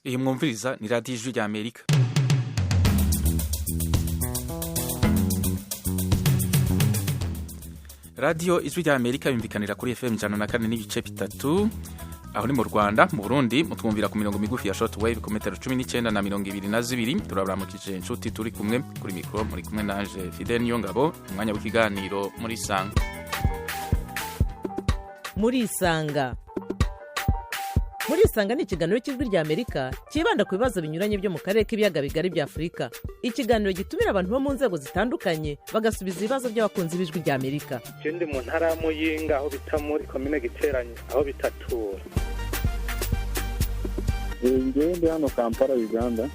Iyi mwumviriza ni radiyo Ijwi rya Amerika. Radiyo Ijwi rya Amerika yumvikanira kuri FM 104.3 aho ni mu Rwanda. Mu Burundi mutwumvira ku mirongo migufi ya short wave ku metero 19 na 22. Turabaramukije inshuti turi kumwe kuri mikro, muri kumwe nanje Fidel Niyongabo, umwanya w'ikiganiro muri Sanga. Muri Isanga, muri Isanga ni ikiganiro cy'Ijwi rya Amerika cyibanda ku bibazo binyuranye byo mu karere k'ibiyaga bigari bya Afurika. Ikiganiro gitumira abantu bo mu nzego zitandukanye, bagasubiza ibibazo by'abakunzi b'Ijwi rya Amerika. Je ndi mu ntara ya Muyinga, aho bita muri komine Giteranyi, aho bitatura. Ngewe ndi hano Kampala, Uganda.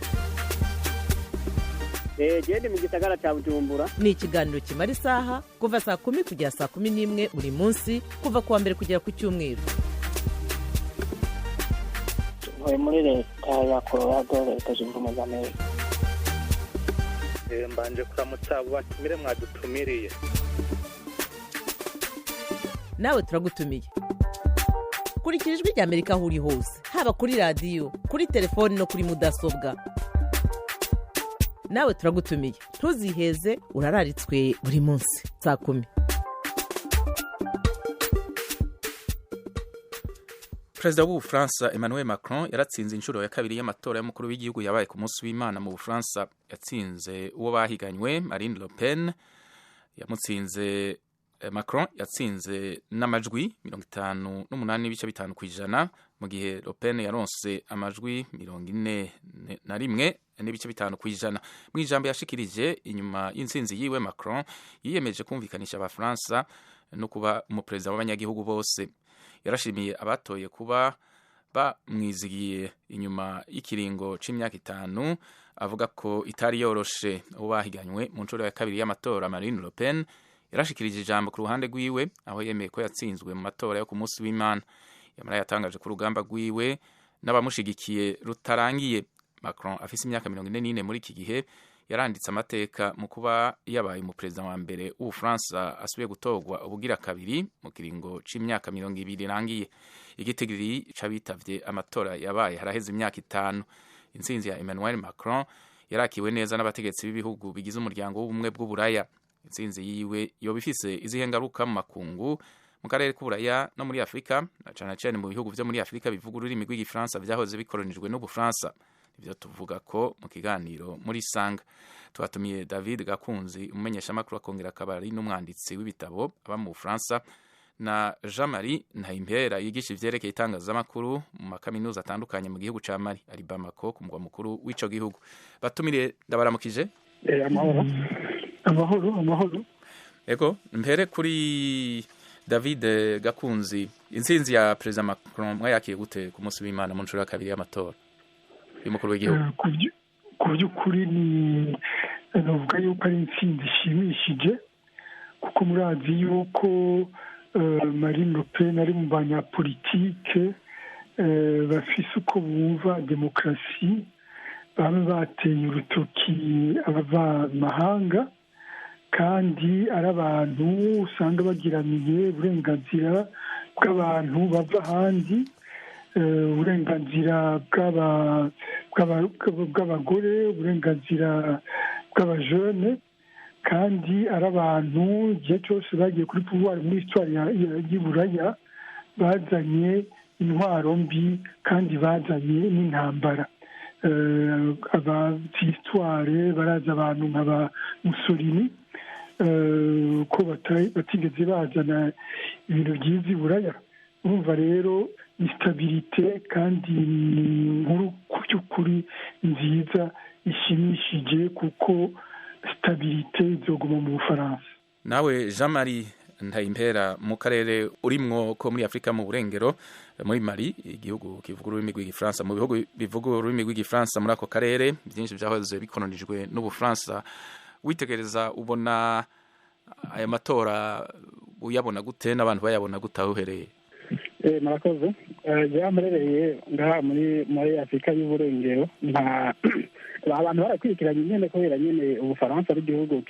Gende mu gisagara cya Bujumbura. Ni ikiganiro kimara isaha, kuva saa 10 kugera saa 11 buri munsi, kuva ku wa mbere kugera ku cyumweru. Ntuye muri Leta ya Colorado, Leta Zunze Ubumwe za Amerika. Mbanje kuramutsa abo batumire mwadutumiriye. Nawe turagutumiye. Kurikira Ijwi rya Amerika aho uri hose, haba kuri radiyo, kuri telefoni no kuri mudasobwa. Nawe turagutumiye, ntuziheze, urararitswe buri munsi saa 10. Perezida w'Ubufaransa Emmanuel Macron yaratsinze inshuro ya kabiri y'amatora y'umukuru w'igihugu yabaye ku munsi w'Imana mu Bufaransa. Yatsinze uwo bahiganywe Marine Le Pen. Yamutsinze, Macron yatsinze n'amajwi 58.5%, mu gihe Le Pen yaronse amajwi 41.5%. Mu ijambo yashikirije inyuma y'intsinzi yiwe, Macron yiyemeje kumvikanisha Abafaransa no kuba umuperezida w'abanyagihugu bose. Yarashimiye abatoye kuba bamwizigiye inyuma y'ikiringo c'imyaka 5, avuga ko itari yoroshe. Uwo bahiganywe mu nshuro ya kabiri y'amatora, Marine Le Pen, yarashikirije ijambo ku ruhande rwiwe, aho yemeye ko yatsinzwe mu matora yo ku munsi w'Imana. Yamara yatangaje ko urugamba rwiwe n'abamushigikiye rutarangiye. Macron afise imyaka 44 muri iki gihe, yaranditse amateka mu kuba yabaye umuperezida wa mbere w'Ubufaransa asubiye gutorwa ubugira kabiri mu kiringo c'imyaka 20 irangiye. Igitigiri c'abitavye amatora yabaye haraheze imyaka 5. Intsinzi ya Emmanuel Macron yarakiwe neza n'abategetsi b'ibihugu bigize Umuryango w'Ubumwe bw'Uburaya. Intsinzi yiwe yoba ifise izihe ngaruka mu makungu, mu karere k'Uburaya no muri Afurika, na cane cane mu bihugu vyo muri Afurika bivuga ururimi rw'Igifaransa vyahoze bikoronijwe n'Ubufaransa? Ivyo tuvuga ko mu kiganiro muri Sanga. Twatumiye David Gakunzi, umumenyeshamakuru akongera akaba ari n'umwanditsi w'ibitabo, aba mu Bufaransa, na Jean Marie Ntayimpera, yigisha ivyerekeye itangazamakuru mu makaminuza atandukanye mu gihugu ca Mali, ari Bamako ku mugwa mukuru w'ico gihugu. Batumire, ndabaramukije. Amahoro, amahoro, amahoro. Ego, mpere kuri David Gakunzi. Intsinzi ya Perezida Macron mwayakiye gute ku munsi w'Imana mu nshuro ya kabiri y'amatora y'umukuru w'igihugu? Ku by'ukuri ni navuga yuko ari intsinzi ishimishije, kuko murazi yuko Marine Le Pen ari mu banyapolitike bafise uko bumva demokarasi, baba bateye urutoki abavamahanga, kandi ari abantu usanga bagiraniye uburenganzira bw'abantu bava ahandi, uburenganzira bw'abagore, uburenganzira bw'abajene, kandi ari abantu igihe cyose bagiye kuri pouvoir muri histoire y'Iburaya bazanye intwaro mbi, kandi bazanye n'intambara. Abazi histoire barazi abantu nka ba Mussolini, ko batigeze bazana ibintu byiza i Buraya. Urumva rero ni stabilité, kandi ni inkuru ku by'ukuri nziza ishimishije, kuko stabilité izoguma mu Bufaransa. Nawe Jean Marie Ntayimpera, mu karere urimwo ko muri Afurika mu Burengero, muri Mali, igihugu kivuga ururimi rw'Igifaransa, mu bihugu bivuga ururimi rw'Igifaransa muri ako karere byinshi vyahoze bikolonijwe n'Ubufaransa, witegereza ubona aya matora uyabona gute, n'abantu bayabona gute aho uhereye? Murakoze. Jewe murereye ngaha muri Afurika y'Uburengero, nta abantu barakurikiranye nyene, kubera nyene Ubufaransa ari igihugu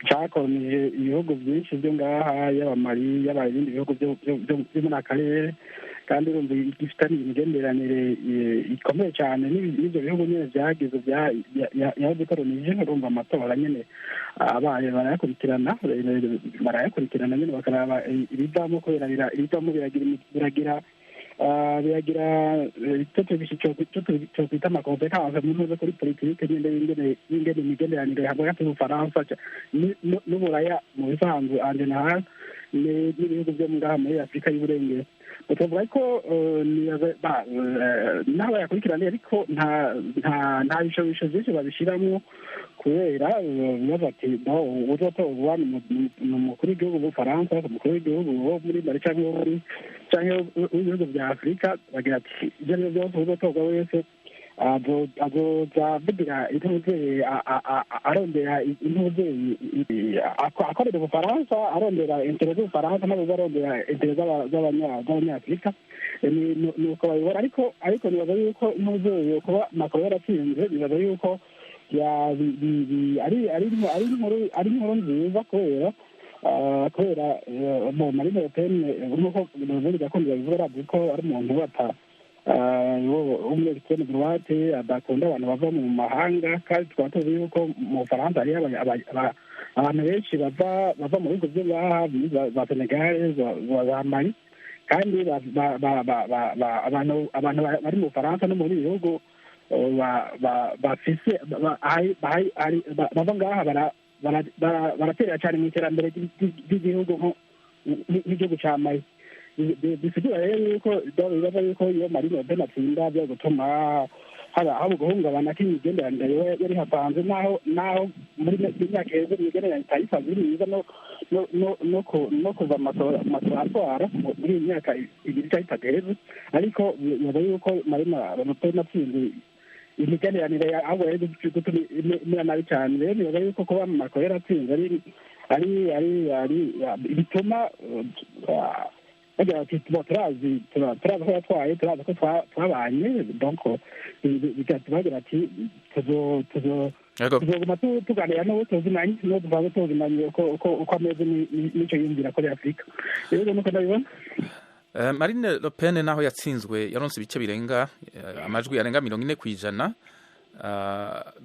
cakolonije ibihugu byinshi byo ngaha, yaba Mali, yaba ibindi bihugu byo muri akarere. Kandi urumva ifitanye imigenderanire ikomeye cyane n'ibyo bihugu nyine byagize yabikolonije. Urumva amatora nyine abaye barayakurikirana nyine, bakaraba ibivamo, kubera ibivamo biragira icyo twita ama conséquences mu ntuze kuri politike nyine y'ingene imigenderanire hagati y'Ubufaransa n'Uburaya mu bisanzwe, en général, n'ibihugu byo ngaha muri Afurika y'Uburengero. Tuvuga ko naho bayakurikirana, ariko nta bishobisho byinshi babishyiramo, kubera bibaza ati uzotorwa ni umukuru w'igihugu w'Ubufaransa, umukuru w'igihugu wo muri Mali cyangwa w'ibihugu bya Afurika. Bagira ati ibyo ari byo byose, uzotorwa wese azoza avugira intuzeye, arondera intuzeye, akorera Ubufaransa, arondera intérêts z'Ubufaransa, ntabwo arondera intérêts z'Abanyafurika. Ni uko babibona. Ariko nibaza yuko intuzeye kuba Macron yaratsinze, nibaza yuko ari inkuru nziza, kubera Marine Le Pen, nk'uko Gakondo babivuga, arazi ko ari umuntu bata wo muri extrême droite, adakunda abantu bava mu mahanga. Kandi tukaba tuzi yuko mu Bufaransa hariho abantu benshi bava mu bihugu byo ngaha za Senegal, za Mali, kandi abantu bari mu Bufaransa no mu bindi bihugu bafise bava ngaha baraterera cyane mu iterambere ry'igihugu, nk'igihugu cya Mali. Bisigura rero yuko bibaza yuko iyo Marine Le Pen atsinda, byo gutuma haba guhungabana k'imigenderanire yari hapanze, naho muri myaka iheze imigenderanire itari isanzwe iri myiza no kuva amatora atwara muri iyi myaka 2 cyangwa 3 iheze. Ariko bibaza yuko Marine Le Pen atsinze, imigenderanire ahubwo yari gutuma imera nabi cyane. Rero nibaza yuko kuba Macron yaratsinze ari bituma bagira bati turazi ko yatwaye, turazi ko twabanye, donc bigatuma bagira ati tuzoguma tuganira n'uwo tuzinanye, n'uwo dusanzwe tuzinanye, uko ameze n'icyo yiyumvira kuri Afurika. Rero nuko ndabibona. Marine Le Pen, naho yatsinzwe, yaronse ibice birenga, amajwi arenga 40%.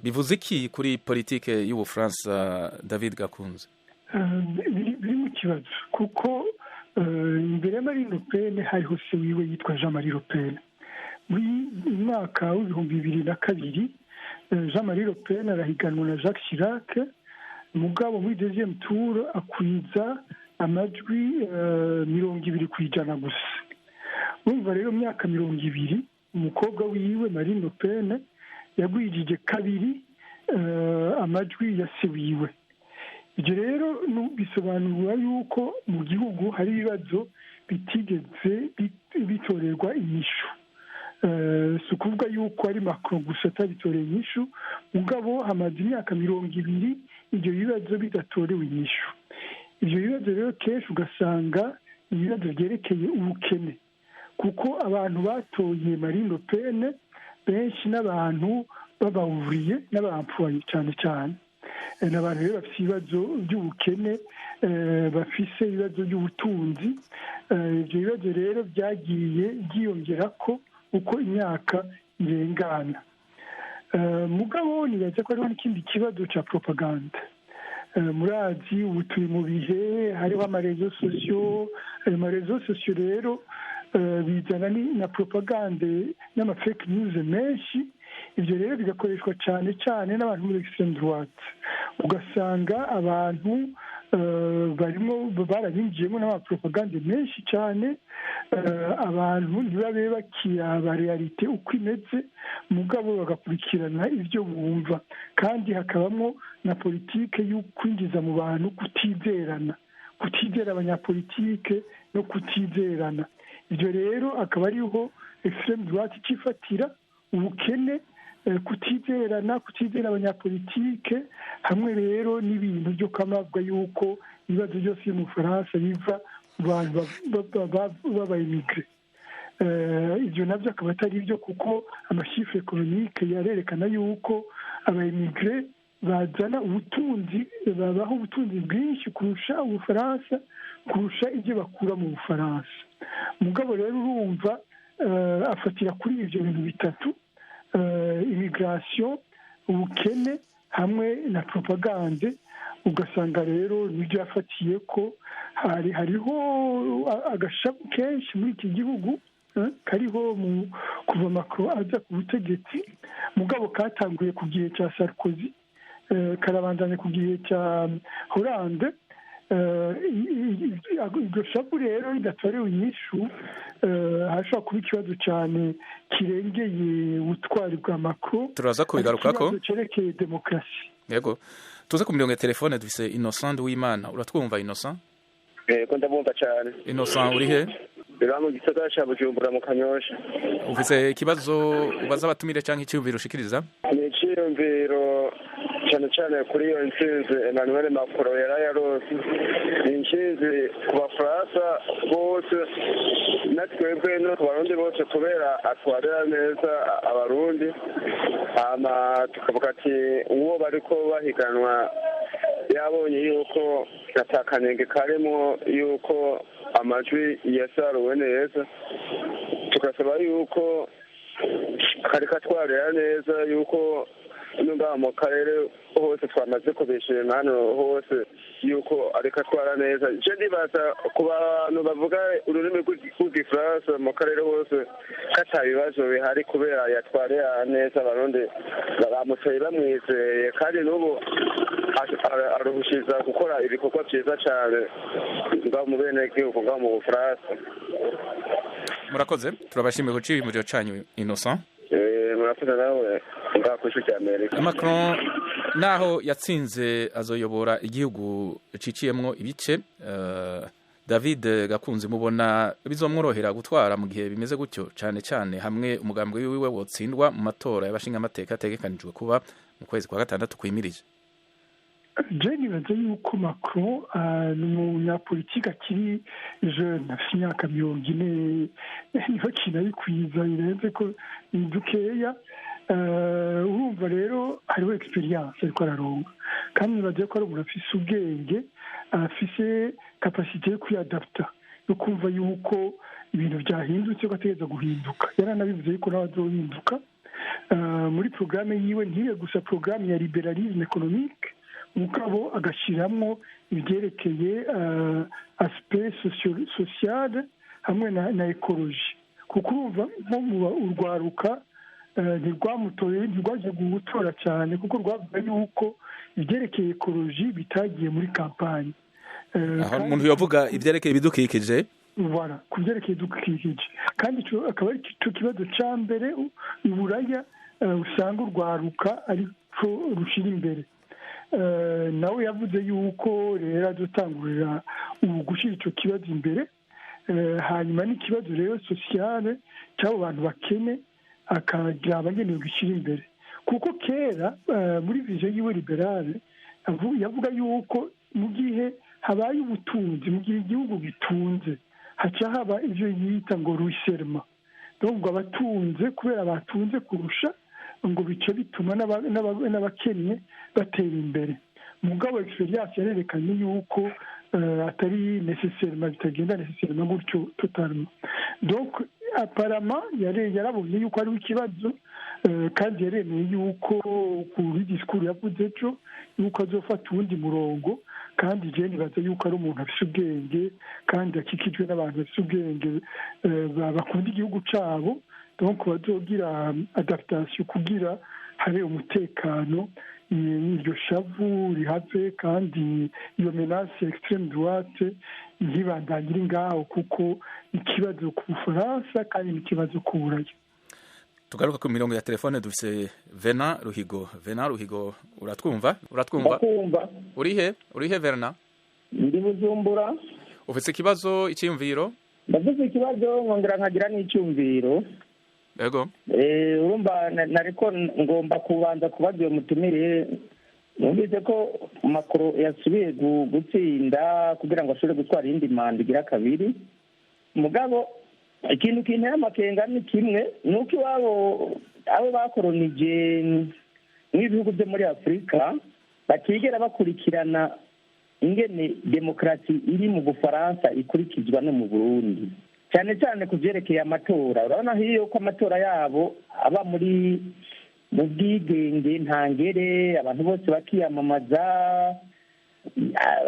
Bivuze iki kuri politike y'Ubufaransa, David Gakunze? Biri mu kibazo, kuko imbere ya Marine Le Pen hariho se wiwe yitwa Jean Marie Le Pen. Muri mwaka w'2002, Jean Marie Le Pen arahiganwa na Jacques Chirac, mugabo muri deuxième tour akwiza amajwi 20% gusa. Urumva rero, myaka 20, umukobwa wiwe Marine Le Pen yagwijije kabiri amajwi ya se wiwe. Ibyo rero bisobanura yuko mu gihugu hari ibibazo bitigeze bitorerwa inyishu. Si ukuvuga yuko ari Macron gusa atabitoreye inyishu, mugabo hamaze imyaka 20 ibyo bibazo bidatorewe inyishu. Ibyo bibazo rero kenshi ugasanga ibibazo byerekeye ubukene, kuko abantu batoye Marine Le Pen benshi n'abantu b'abawuriye n'abampuwaye cyane cyane. Ni abantu rero bafite ibibazo by'ubukene, bafise ibibazo by'ubutunzi. Ibyo bibazo rero byagiye byiyongera ko uko imyaka irengana. Mugabo nibaza ko hariho n'ikindi kibazo cya propagande. Murazi ubu turi mu bihe hariho ama réseaux sociaux. Ayo ma réseaux sociaux rero bizana na propagande n'ama fake news menshi. Ibyo rero bigakoreshwa cyane cyane n'abantu muri extrême droite, ugasanga abantu barimo barabinjiyemo n'amapropagande menshi cyane, abantu ntibabe bakiraba réalité uko imeze, mugabo bagakurikirana ibyo bumva. Kandi hakabamo na politike yo kwinjiza mu bantu kutizerana, kutizera abanyapolitike no kutizerana. Ibyo rero akaba ariho extrême droite icifatira ubukene, kutizerana, kutizera abanyapolitike, hamwe rero n'ibintu byo kwamabwa yuko ibibazo byose mu Bufaransa biva mu bantu b'aba immigrés. Ibyo nabyo akaba atari byo, kuko ama chiffres économiques yarerekana yuko aba immigrés bazana ubutunzi, babaha ubutunzi bwinshi kurusha Ubufaransa, kurusha ibyo bakura mu Bufaransa. Mugabo rero urumva afatira kuri ibyo bintu bitatu: immigration, ubukene hamwe na propagande. Ugasanga rero nibyo yafatiye ko hariho agashavu kenshi muri iki gihugu kariho kuva Macron aza ku butegetsi, mugabo katanguye ku gihe cya Sarkozy, karabandanya ku gihe cya Hollande. Iryo shavu rero ridatorewe inyishu, hashobora kuba ikibazo cyane kirengeye ubutwari bwa Macron. Turaza kubigarukako. Ikibazo cyerekeye demokarasi. Yego, tuze ku mirongo ya telefone, dufise Innocent Uwimana. Uratwumva, Innocent? Yego, ndabumva cyane. Innocent, uri he? Biba mu gisagara ca Bujumbura, mu Kanyosha. Ufise ikibazo ubaza abatumire canke iciyumviro ushikiriza? Ni iciyumviro cyane cyane kuri iyo ntsinzi Emmanuel Macron yarayarose. Ni intsinzi ku Bafaransa bose na twebwe no ku Barundi bose, kubera atwarira neza Abarundi. Hama tukavuga ati uwo bariko bahiganwa yabonye yuko atakanenge karimo, yuko amajwi yasaruwe neza. Tugasaba yuko kariko atwarira neza, yuko ngaha mu karere hose twamaze kubishima, hano hose yuko ariko atwara neza. Je ndibaza ku bantu bavuga ururimi rw'Igifaransa mu karere hose ko ata bibazo bihari, kubera yatwarira neza Abarundi bamutoye bamwizeye, kandi n'ubu aruhushiza gukora ibikorwa vyiza cane ngaho mu benegihugu ngaho mu Bufaransa. Murakoze, turabashimiye ku ciyumviro canyu, Innocent. Murakoze nawe ngaho kw'Ijwi rya Amerika. Macron naho yatsinze azoyobora igihugu ciciyemwo ibice. David Gakunzi, mubona bizomworohera gutwara mu gihe bimeze gutyo, cane cane hamwe umugambi wiwe wotsindwa mu matora y'abashingamateka ategekanijwe kuba mu kwezi kwa gatandatu kwimirije? Je nibaza yuko Macron ni umunyapolitike akiri jeune, afite imyaka 40, niho kintu ayikwiza birenze ko ni dukeya. Urumva rero hariho experience ariko araronka, kandi nibaza ko ari umuntu afise ubwenge, afise capacité yo kwiyadapta, yo kumva yuko ibintu byahindutse, ko ategereza guhinduka. Yaranabivuze yuko nawe azohinduka muri porogaramu yiwe, ntibe gusa porogaramu ya liberalisme économique, mugabo agashyiramo ibyerekeye aspect sociale hamwe na écologie, kuko urumva nko mu urwaruka ntirwamutoye, ntirwaje gutora cyane, kuko rwavuga yuko ibyerekeye écologie bitagiye muri kampanye. Aho umuntu yavuga ibyerekeye ibidukikije. Voilà, ku byerekeye ibidukikije, kandi akaba ari cyo kibazo cya mbere i Buraya usanga urwaruka ariko rushyira imbere. Nawe yavuze yuko rero adutangurira ubu gushyira icyo kibazo imbere, hanyuma n'ikibazo rero sociale cy'abo bantu bakene akagira abagenewe gushyira imbere, kuko kera muri vision yiwe liberale yavuga yuko mu gihe habaye ubutunzi, mu gihe igihugu gitunze, haca haba ibyo yita ngo ruissellement, donc abatunze kubera batunze kurusha, ngo bice bituma n'abakennye batera imbere. Mugabo experience yarerekanye yuko atari nécessairement, bitagenda nécessairement gutyo totalement. Donc apparemment yarabonye yuko hariho ikibazo, kandi yaremeye yuko kuri discours yavuze ejo yuko azofata uwundi murongo. Kandi je nibaza yuko ari umuntu afise ubwenge, kandi akikijwe n'abantu bafise ubwenge bakunda igihugu cabo, donc bazogira adaptation kugira habe umutekano, iryo shavu rihave, kandi iyo menace extrême droite ntibandangire ngaho, kuko ikibazo ku Bufaransa kandi n'ikibazo ku Buraya. Tugaruka ku mirongo ya telefone, dufise Vena Ruhigo. Vena Ruhigo, uratwumva? Uratwumva? Ndakumva. Urihe? Urihe, Verna? Ndi Bujumbura. Ufise ikibazo, icyiyumviro? Ndavuze ikibazo, nkongera nkagira n'icyumviro. Yego. Urumva nariko ngomba kubanza kubaza iyo mutumire. Numvise ko Macron yasubiye gutsinda kugira ngo ashobore gutwara iyindi manda igira kabiri, mugabo ikintu kintera amakenga ni kimwe, ni uko iwabo abo bakoronije nk'ibihugu byo muri Afurika batigera bakurikirana ingene demokarasi iri mu Bufaransa ikurikizwa no mu Burundi, cyane cyane ku byerekeye amatora. Urabona hiyo ko amatora yabo aba muri mu bwigenge ntangere, abantu bose bakiyamamaza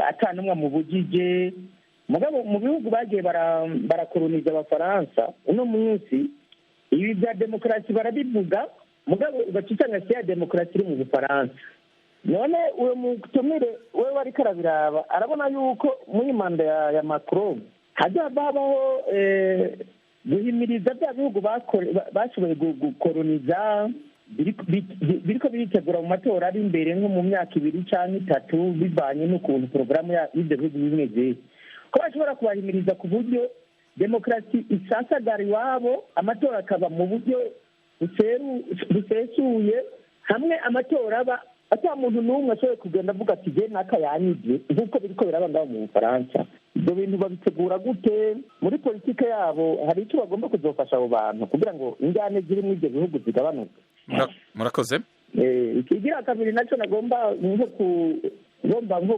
atanumwe mu bugije. Mugabo mu bihugu bagiye barakoroniza abafaransa, uno munsi ibi bya demokarasi barabivuga, mugabo ugaca usanga si ya demokarasi iri mu Bufaransa. None uwo mutumire we wariko arabiraba, arabona yuko muri manda ya Macron hazava habaho guhimiriza bya bihugu bashoboye gukoroniza biriko biritegura mu matora ari imbere nko mu myaka 2 canke 3, bivanye n'ukuntu porogaramu y'ivyo bihugu bimeze, ko bashobora kubahimiriza ku buryo demokarasi isasagara iwabo, amatora akaba mu buryo busesuye, hamwe amatora aba ata muntu n'umwe ashoboye kugenda avuga ati je naka yanyivye, nk'uko biriko biraba ngaho mu Bufaransa. Ibyo bintu babitegura gute muri politike yabo? Hari icyo bagomba kuzofasha abo bantu kugira ngo injyane ziri muri ibyo bihugu zigabanuke? Murakoze. Ikigira kabiri nacyo nagomba nko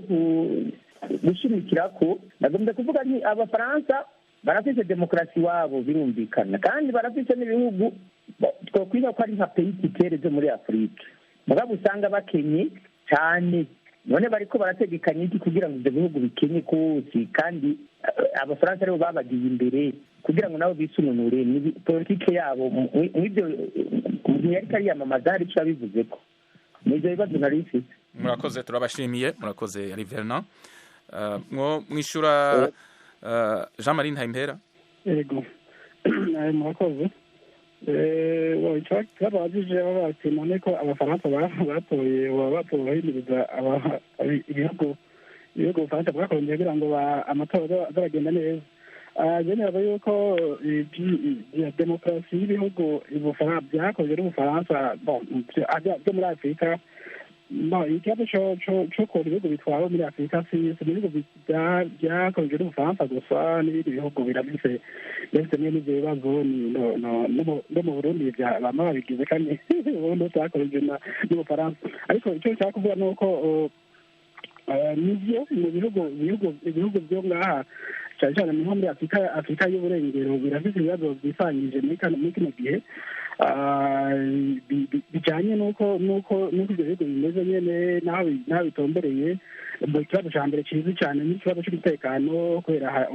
gushimikira ko nagomba kuvuga nti abafaransa barafise demokarasi iwabo, birumvikana, kandi barafise n'ibihugu twokwiga ko ari nka pays titere zo muri Afurika, mugabo usanga bakenye cyane. None bariko barategekanya iki kugira ngo ivyo bihugu bikenye kose, kandi abafaransa aribo babagiye imbere kugira ngo nabo bisununure politike yabo? Mw'ivyo ntiyariko ariyamamaza hari ico yabivuzeko. Nivyo bibazo nari mfise. Murakoze, turabashimiye. Murakoze Riverna. Mwo mwishura Jean Marie Ntayimpera. Yego, murakoze. Babajije bati none ko abafaransa batoye batoye bahimiriza ibihugu Ubufaransa bwakoroniye kugira ngo amatora azaragenda neza. Je nibaza yuko demokarasi y'ibihugu byakozwe n'Ubufaransa byo muri Afurika, ikibazo c'ukuntu ibihugu bitwawe muri Afurika si ibihugu byakozwe n'Ubufaransa gusa, n'ibindi bihugu birafise mwene ivyo bibazo. No mu Burundi bama babigize, kandi Uburundi butakorejwe n'Ubufaransa. Ariko ico nshaka kuvuga ni uko nivyo mu bihugu byo ngaha, cyane cyane nko muri Afurika y'uburengero, birafise ibibazo byisangije muri kino gihe bijanye n'uko ivyo bihugu bimeze nyene n'aho bitombereye. Ikibazo ca mbere cizi cane ni ikibazo c'umutekano, kubera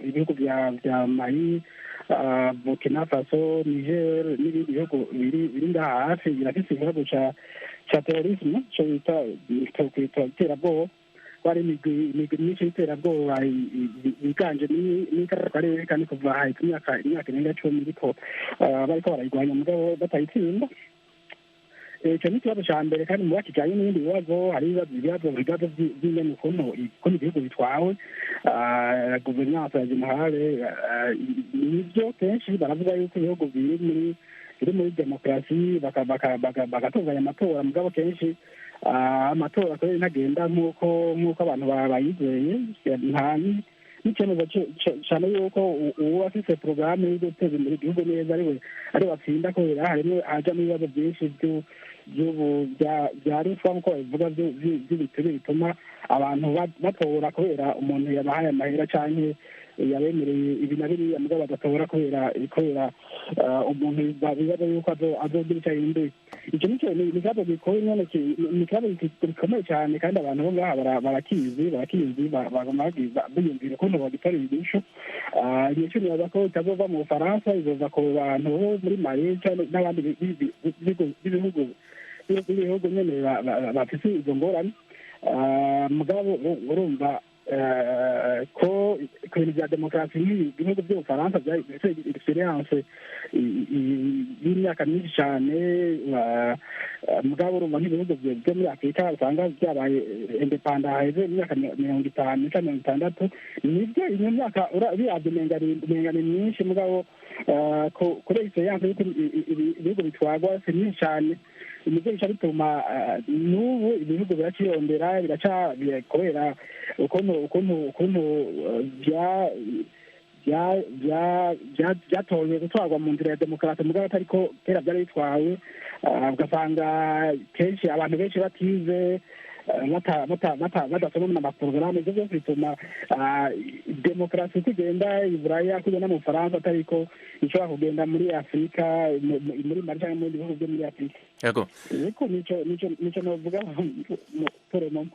ibihugu vya Mali, Burkina Faso, Niger n'ibindi bihugu biri ngaha hafi birafise ikibazo ca terrorisme, co bita iterabwoba. Hari imigwi myinshi y'iterabwoba yiganje muri kano karere, kandi kuva haheze imyaka irenga 10 iriko bariko barayirwanya mugabo batayitsinda. Ico ni ikibazo ca mbere, kandi muba kijanye n'ibindi bibazo. Hari ibibazo vy'ingene ukuntu ibihugu bitwawe, guverinance ya generale. Nivyo kenshi baravuga yuko ibihugu biri muri demokarasi bagatunganya amatora, mugabo kenshi amatora kubera ntagenda nk'uko abantu bayizeye. Nta n'icyemezo cyane yuko uwo afise porogaramu yo guteza imbere igihugu neza ariwe atsinda, kubera harimo hajamo ibibazo byinshi bya ruswa, nk'uko babivuga, by'ibituri bituma abantu batora kubera umuntu yabahaye amahera canke yabemereye ibi na biriya, mugabo badatora kubera umuntu bibaza yuko azogira ico ahinduye. Ico nico ni ikibazo gikora nyene, ni ikibazo gikomeye cyane, kandi abantu bo ngaha barakizi baguma biyumvira ukuntu bagitorera inyishu. Inyishu nibaza ko itazova mu Bufaransa, izova ku bantu bo muri Mali n'abandi b'ibihugu nyene bafise izo ngorane. Mugabo urumva ko ku bintu bya demokarasi nk'ibihugu by'Ubufaransa bifite experience y'imyaka myinshi cyane, mugabo urumva nk'ibihugu byo muri Afurika usanga byabaye independa haheze imyaka 50 cyangwa 60, nibyo iyo myaka biravye umenga ni myinshi, mugabo kuri experience y'uko ibihugu bitwarwa si myinshi cyane. Nivyo bica bituma n'ubu ibihugu biraciyondera, biraca kubera ukuntu byatoye gutwarwa mu nzira ya demokarasi, mugabo atari ko kera byari bitwawe. Ugasanga kenshi abantu benshi batize, badasoma n'amaporogaramu. Ibyo byose bituma demokarasi uko igenda i Buraya, uko igenda mu Bufaransa, atari ko ishobora kugenda muri Afurika, muri Mali cyangwa mu bindi bihugu byo muri Afurika. Yego. Ariko nico novuga poromoma.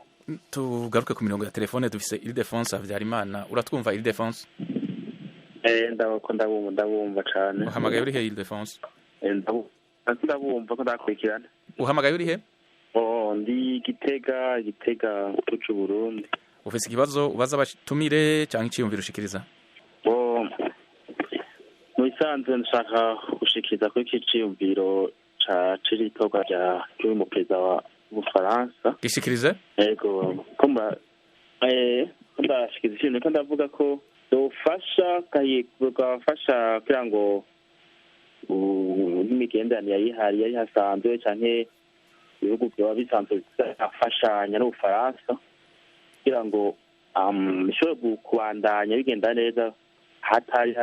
Tugaruke ku mirongo ya telefone. Dufise Ildefonse Habyarimana. Uratwumva, Ildefonse? Ndabumva, ndabumva cane. Uhamagaye uri he, Ildefonse? Ndabumva ko ndakurikirana. Uhamagaye uri he? Oh, ndi Gitega, Gitega c'u Burundi. Ufise ikibazo ubaza abatumire canke iciyumviro ushikiriza? Bo, mu bisanzwe nshaka gushikiriza kuri iki ciyumviro ca c'itorwa rya ry'uyu muperezida wa Bufaransa. Gishikirize. Yego, ko mba ko ndashikiriza ikintu ko ndavuga ko dofasha bwafasha kugira ngo n'imigenderanire yari ihari, yari hasanzwe, canke ibihugu byaba bisanzwe bizafashanya n'Ubufaransa, kugira ngo bishobore kubandanya bigenda neza, hatari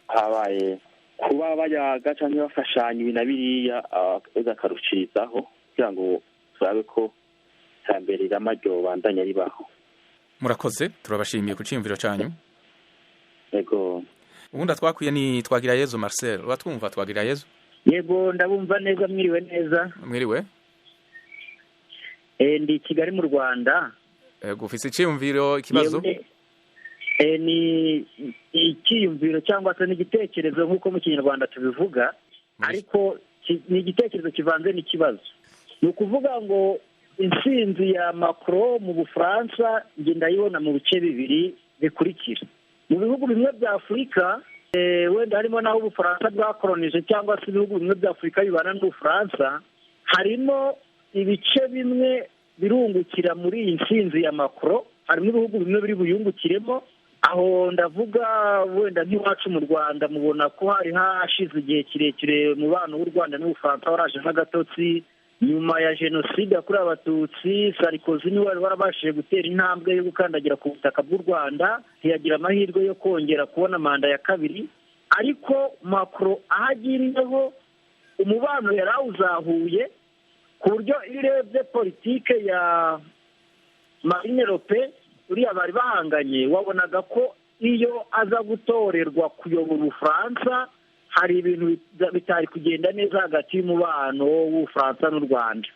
habaye kuba bayaga canke bafashanya ibi na biriya, bakarushirizaho kugira ngo turabe ko iterambere rirama ryobandanya ribaho. Murakoze, turabashimiye ku ciyumviro canyu. Yego. Ubundi twakwiye ni Twagirayezu Marcel. Uratwumva, Twagirayezu? Yego, ndabumva neza. Mwiriwe neza. Mwiriwe. Ndi Kigali mu Rwanda. Yego, ufise iciyumviro, ikibazo? Ni icyiyumviro cyangwa se n'igitekerezo nk'uko mu Kinyarwanda tubivuga, ariko ni igitekerezo kivanze n'ikibazo. Ni ukuvuga ngo intsinzi ya Macron mu Bufaransa njye ndayibona mu bice bibiri bikurikira. Mu bihugu bimwe bya Afurika, wenda harimo n'aho Ubufaransa bwakoronije, cyangwa se ibihugu bimwe bya Afurika bibana n'Ubufaransa, harimo ibice bimwe birungukira muri iyi ntsinzi ya Macron, harimo ibihugu bimwe biri buyungukiremo. Aho ndavuga wenda nk'iwacu mu Rwanda, mubona ko hari hashize igihe kirekire umubano w'u Rwanda n'Ubufaransa waraje nk'agatotsi. Nyuma ya jenoside yakorewe Abatutsi, Sarkozy niwe wari warabashije gutera intambwe yo gukandagira ku butaka bw'u Rwanda, ntiyagira amahirwe yo kongera kubona manda ya kabiri. Ariko Macron aho agiriyeho, umubano yari awuzahuye, ku buryo iyo urebye politike ya Marine Le Pen, uriya bari bahanganye, wabonaga ko iyo aza gutorerwa kuyobora Ubufaransa, hari ibintu bitari kugenda neza hagati y'umubano w'Ubufaransa n'u Rwanda.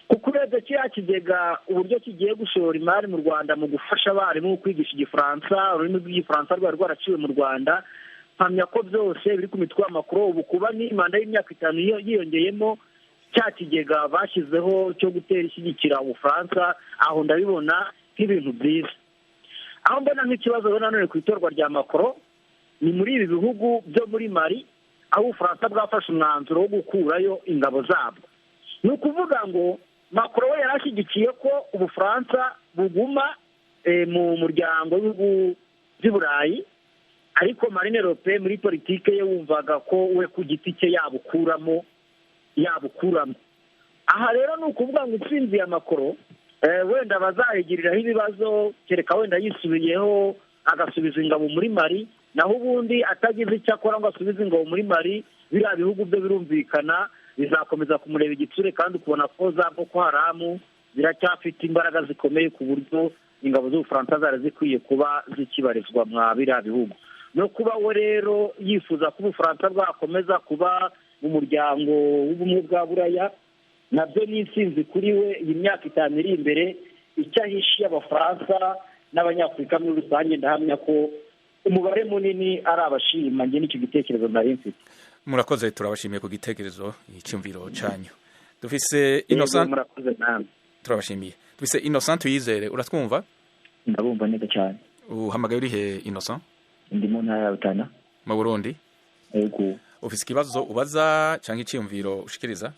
Kuko urebye kiriya kigega, uburyo kigiye gushora imari mu Rwanda mu gufasha abarimu kwigisha Igifaransa, ururimi rw'Igifaransa rwari rwaraciwe mu Rwanda, mpamya ko byose biri ku mitwe y'amakuru. Ubu kuba ni manda y'imyaka 5 yiyongeyemo, cya kigega bashyizeho cyo gutera ishyigikira Ubufaransa, aho ndabibona nk'ibintu byiza. Aho mbona nk'ikibazo rero nanone ku itorwa rya Macron ni muri ibi bihugu byo muri Mali, aho Ubufaransa bwafashe umwanzuro wo gukurayo ingabo zabwo. Ni ukuvuga ngo Macron we yari ashyigikiye ko Ubufaransa buguma mu muryango w'ibihugu by'i Burayi, ariko Marine Le Pen muri politike ye wumvaga ko we ku giti cye yabukuramo. Aha rero ni ukuvuga ngo intsinzi ya Macron wenda bazayigiriraho ibibazo, kereka wenda yisubiyeho agasubiza ingabo muri Mali. Naho ubundi atagize icyo akora ngo asubize ingabo muri Mali, biriya bihugu byo birumvikana bizakomeza kumureba igitsure, kandi ukubona ko za Boko Haram ziracyafite imbaraga zikomeye, ku buryo ingabo z'Ubufaransa zari zikwiye kuba zikibarizwa mwa biriya bihugu. No kuba we rero yifuza ko Ubufaransa bwakomeza kuba mu muryango w'Ubumwe bwa Buraya, nabyo ni intsinzi kuri we. Iyi myaka 5 iri imbere, icyo ahishiye Abafaransa n'Abanyafurika muri rusange, ndahamya ko umubare munini ari abashima. Njye n'icyo gitekerezo nari mfite. Murakoze, turabashimiye ku gitekerezo, icyumviro canyu. Dufise Innocent. Murakoze namwe. Turabashimiye. Dufise Innocent Tuyizere. Uratwumva? Ndabumva neza cyane. Uhamagaye uri he, Innocent? Ndi mu ntara ya Rutana. Mu Burundi? Yego. Ufise ikibazo ubaza canke iciyumviro ushikiriza?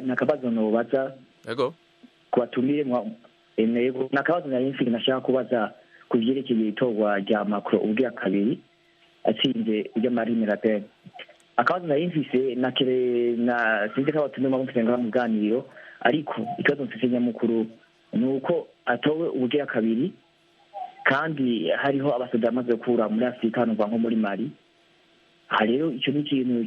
Nakabazo nobaza. Yego. Kubatumire yego, nakabazo nari mfite nashaka kubaza ku vyerekeye itorwa rya Macron ubwira kabiri atsinze irya Marine Le Pen. Akabazo nari mfise nakere na sinzi ko abatumire mwamufise ngaha mu biganiro, ariko ikibazo mfise nyamukuru ni uko atowe ubugira kabiri, Kandi hariho abasoda bamaze gukura muri Afurika, numva nko muri Mali. Aha rero icyo ni ikintu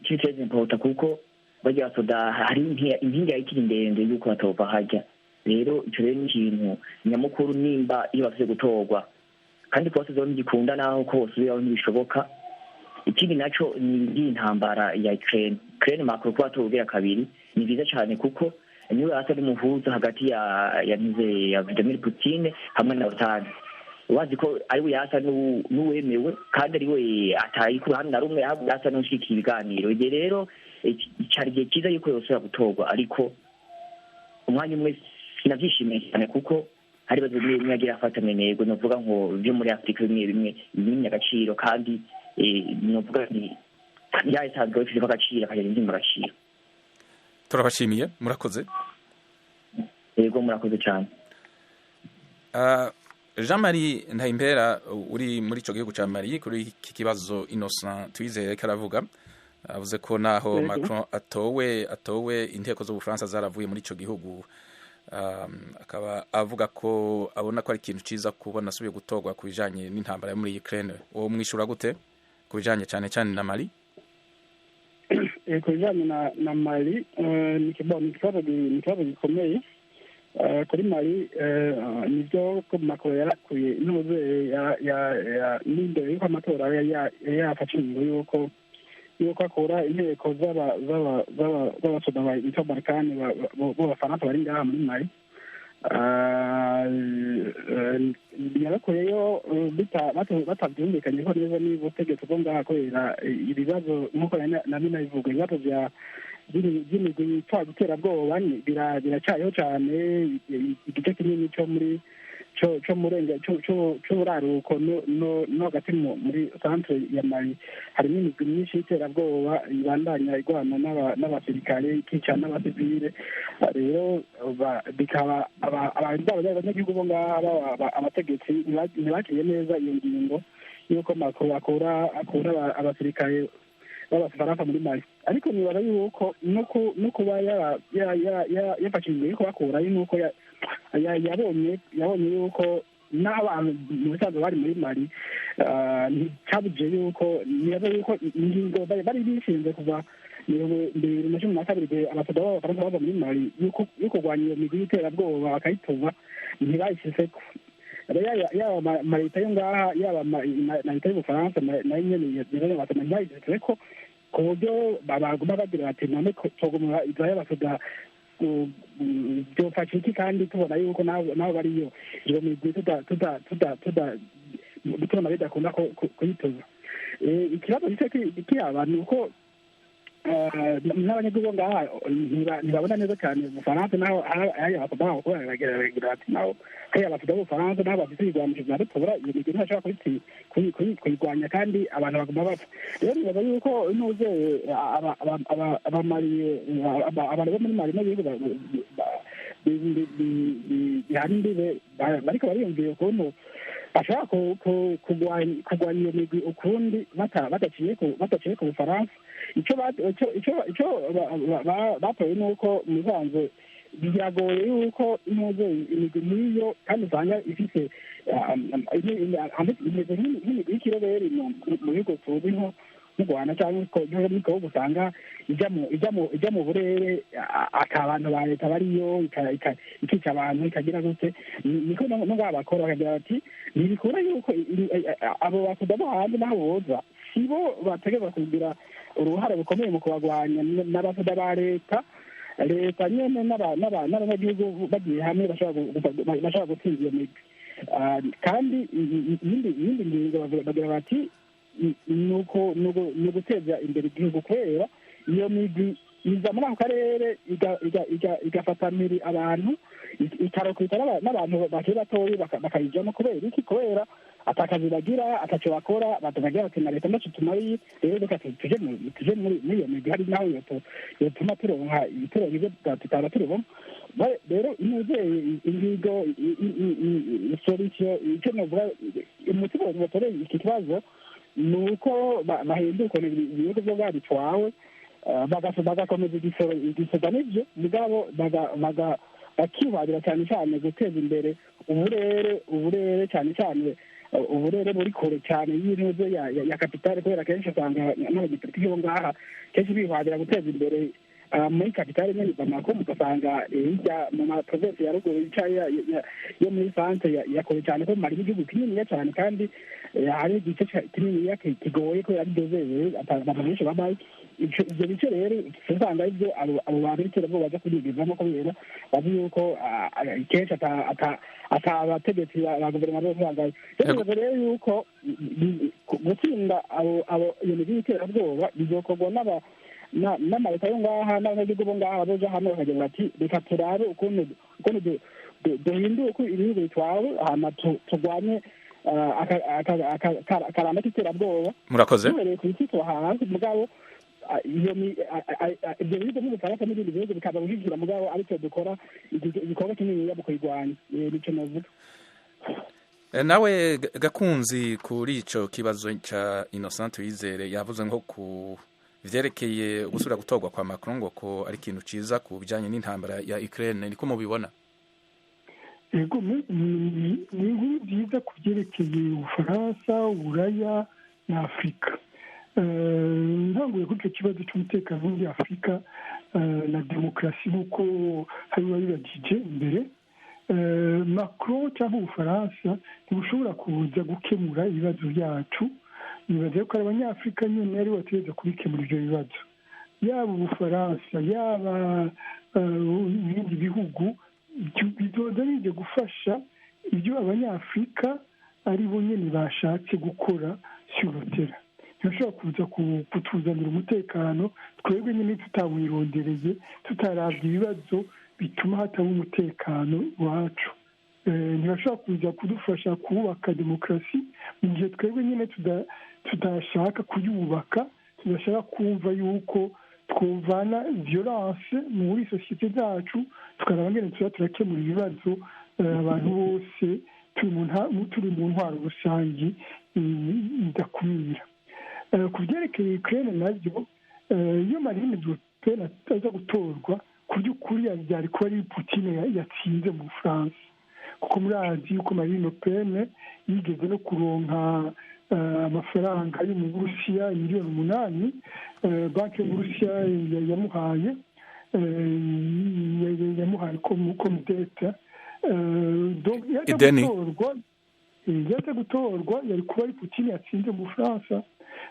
cy'iteza impota, kuko barya basoda hari inkingi ikiri ndende y'uko batova hajya. Rero icyo rero ni ikintu nyamukuru, nimba iyo bafite gutorwa kandi kubasubizaho ntigikunda, naho ko bosubiraho ntibishoboka. Ikindi naco ni iby'intambara ya Ukraine. Ukraine, Macron kuba atubwira kabiri ni byiza cyane, kuko niwe asa n'umuhuza hagati ya ntuze ya Vladimir Putin hamwe na OTAN. Wazi ko ari we yasa n'uwemewe, kandi ari we atayi ku ruhande na rumwe, ahubwo yasa n'ushyigikiye ibiganiro. Igihe rero cyari igihe cyiza yuko yosubira gutorwa, ariko umwanya umwe sinabyishimiye cyane, kuko hari ibibazo bimwe bimwe yagiye afata intego, novuga ngo byo muri Afurika bimwe bimwe bimwe agaciro, kandi novuga nti yasanzwe bifite agaciro akagira indi agaciro. Turabashimiye, murakoze. Yego, murakoze cyane. Jean Marie Ntayimpera, uri muri ico gihugu ca Mali, kuri iki kibazo Innocent Twizeye karavuga, avuze ko naho Macron atowe inteko z'Ubufaransa zaravuye muri ico gihugu, akaba avuga ko abona ko ari ikintu ciza kubona asubiye gutorwa ku bijanye n'intambara yo muri Ukraine. Uwo mwishura gute ku bijanye cyane cyane na Mali? Ku bijanye na Mali, ni ikibazo gikomeye. Kuri Mali, nibyo ko Macron yarakuye intuze n'imbere y'uko amatora yari yafashe ingingo y'uko akura inteko z'abasoda bitwa Barkhane b'Abafaransa bari ngaha muri Mali. Yarakuyeyo batabyumvikanyeho neza n'ubutegetsi bwo ngaha, kubera ibibazo nk'uko nari nabivuga, ibibazo by'imigwi yitwa iterabwoba biracariho cyane. Igice kinini cyo muri cyo murenga cy'uburaruko no hagati muri centre ya Mali harimo imigwi myinshi y'iterabwoba ibandanya igwana n'abasirikare, ikica n'abasivile. Rero bikaba abanyagihugu bo ngaha, abategetsi ntibakiriye neza iyo ngingo y'uko Macron akura abasirikare b'Abafaransa muri Mali. Ariko nibaza yuko no kuba yafashe ingingo yo kubakurayo, nuko yabonye yuko n'abantu mu bisanzwe bari muri Mali nticyabuje yuko, nibaza yuko ingingo bari bishinze kuva 2012, igihe abasoda b'Abafaransa bava muri Mali, yo kurwanya iyo migwi y'iterabwoba bakayituba, ntibayishyizeko. Yaba amaleta yo ngaha, yaba na leta y'Ubufaransa nayo nyene ntibayishyizeko, ku buryo baguma bagira bati: "None tugumura iza y'abasoda byofasha iki, kandi tubona yuko nabo bariyo iyo migwi tubona bidakunda kuyituza?" Ikibazo gice kihaba ni uko n'abanyagihugu ngaha ntibabona neza cyane Ubufaransa, naho hari abasoda babo, kubera baragira bati naho hari abasoda b'Ubufaransa, naho bafite ibigwanisho bya rutura, iyo migwi ntibashobora kuyirwanya, kandi abantu baguma bapfa. Rero nibaza yuko ntuze abamariye, abantu bo muri Mali n'ibihugu bihana imbibe, bariko bariyumvira ukuntu bashobora kurwanya iyo migwi ukundi badaciye ku Bufaransa. Icyo batoye ni uko mu bisanzwe biragoye yuko intuze imigwi nk'iyo, kandi usanga ifite imeze nk'imigwi y'ikiroberi mu bihugu tuzi nko mu Rwanda cyangwa muri Kongo, usanga ijya mu burere ata abantu ba leta bariyo, ikica abantu, ikagira gute. Niko no ngaha bakora, bakagira bati ntibikura yuko abo basoda bo hanze n'aho boza sibo bategerezwa kugira uruhare rukomeye mu kubagwanya, n'abasoda ba leta. Leta nyene n'abanyagihugu bagiye hamwe bashobora gutsinda iyo migwi. Kandi iyindi ngingo bagira bati ni uguteza imbere igihugu, kubera iyo migwi iza muri ako karere igafata mpiri abantu, ikarokita n'abantu bakiri batoyi bakayijamo. Kubera iki? Kubera atakazi bagira, ataco bakora. Bakagira bati na leta ndaco tumariye, rero reka tuje muri iyo migwi, hari naho yotuma turonka ibyo tutaba turibona. Rero intuze ingingo, solution, icyo novuga umuti batoreye iki kibazo, ni uko bahinduka ibihugu byo babitwawe, bagakomeza igisoda, nibyo, mugabo Bakihwabira cyane cyane guteza imbere uburere cyane cyane uburere buri kure cyane y'intuze ya capitale, kubera kenshi usanga n'abanyepolitiki bo ngaha kenshi bihwabira guteza imbere muri capitale nyene Bamako, mugasanga hirya mu maprovinsi ya ruguru yo muri centre ya kure cyane, ko mari igihugu kininiya cyane, kandi hari igice kininiya kigoye kubera ari désert, abantu benshi babayo. Ivyo bice rero usanga arivyo abo bantu b'iterabwoba baza kunyigizamo, kubera bazi yuko kenshi ata abategetsi ba guverinoma bazosangayo. Rero rero yuko gutsinda abo iyo migwi y'iterabwoba bizokorwa n'amaleta yo ngaha n'abanyagihugu bo ngaha bazoja hamwe, bakagira bati: "Reka turabe ukuntu duhindure uko ibihugu bitwawe, hama turwanye akaramba k'iterabwoba." Murakoze. Duhereye ku biti hasi, mugabo iyo ibyo bihugu nk'Ubufaransa n'ibindi bihugu bikaza gushyigikira, mugabo ariko dukora igikorwa kininiya mu kuyirwanya. Nico novuga. Nawe Gakunzi, kuri ico kibazo ca Innocent Wizere, yavuze nko ku vyerekeye gusubira gutorwa kwa Macron, ngo ko ari ikintu ciza ku bijanye n'intambara ya Ukraine, niko mubibona? Yego, ni inkuru nziza ku byerekeye Ubufaransa, Uburaya na Afurika. Ntanguye kuri icyo kibazo cy'umutekano muri Afurika na demokarasi, nk'uko hari uwabibagije imbere, Macron cyangwa Ubufaransa ntibushobora kuza gukemura ibibazo byacu. Nibaza ko ari Abanyafurika nyine aribo bategereza kubikemura ibyo bibazo. Yaba Ubufaransa, yaba ibindi bihugu, bizoza bije gufasha ibyo Abanyafurika ari bo nyine bashatse gukora sur le terrain. Ntibashobora kuza kutuzanira umutekano twebwe nyine tutawirondereye, tutarabye ibibazo bituma hataba umutekano iwacu. Ntibashobora kuza kudufasha kubaka demokarasi mu gihe twebwe nyine tudashaka kuyubaka, tudashaka kumva yuko twovana violence muri sosiyete zacu, tukaraba ngene tuza turakemura ibibazo abantu bose turi mu ntwaro rusange idakumira. Ku byerekeye Ukraine nabyo, iyo Marine Le Pen ataza gutorwa, ku by'ukuri byari kuba ari Putin yatsinze mu Bufaransa, kuko murazi yuko Marine Le Pen yigeze no kuronka amafaranga yo mu Burusiya, miliyoni 8 banki yo mu Burusiya yamuhaye comme dette. Ideni. Yaza gutorwa, yari kuba ari Putin yatsinze mu Bufaransa.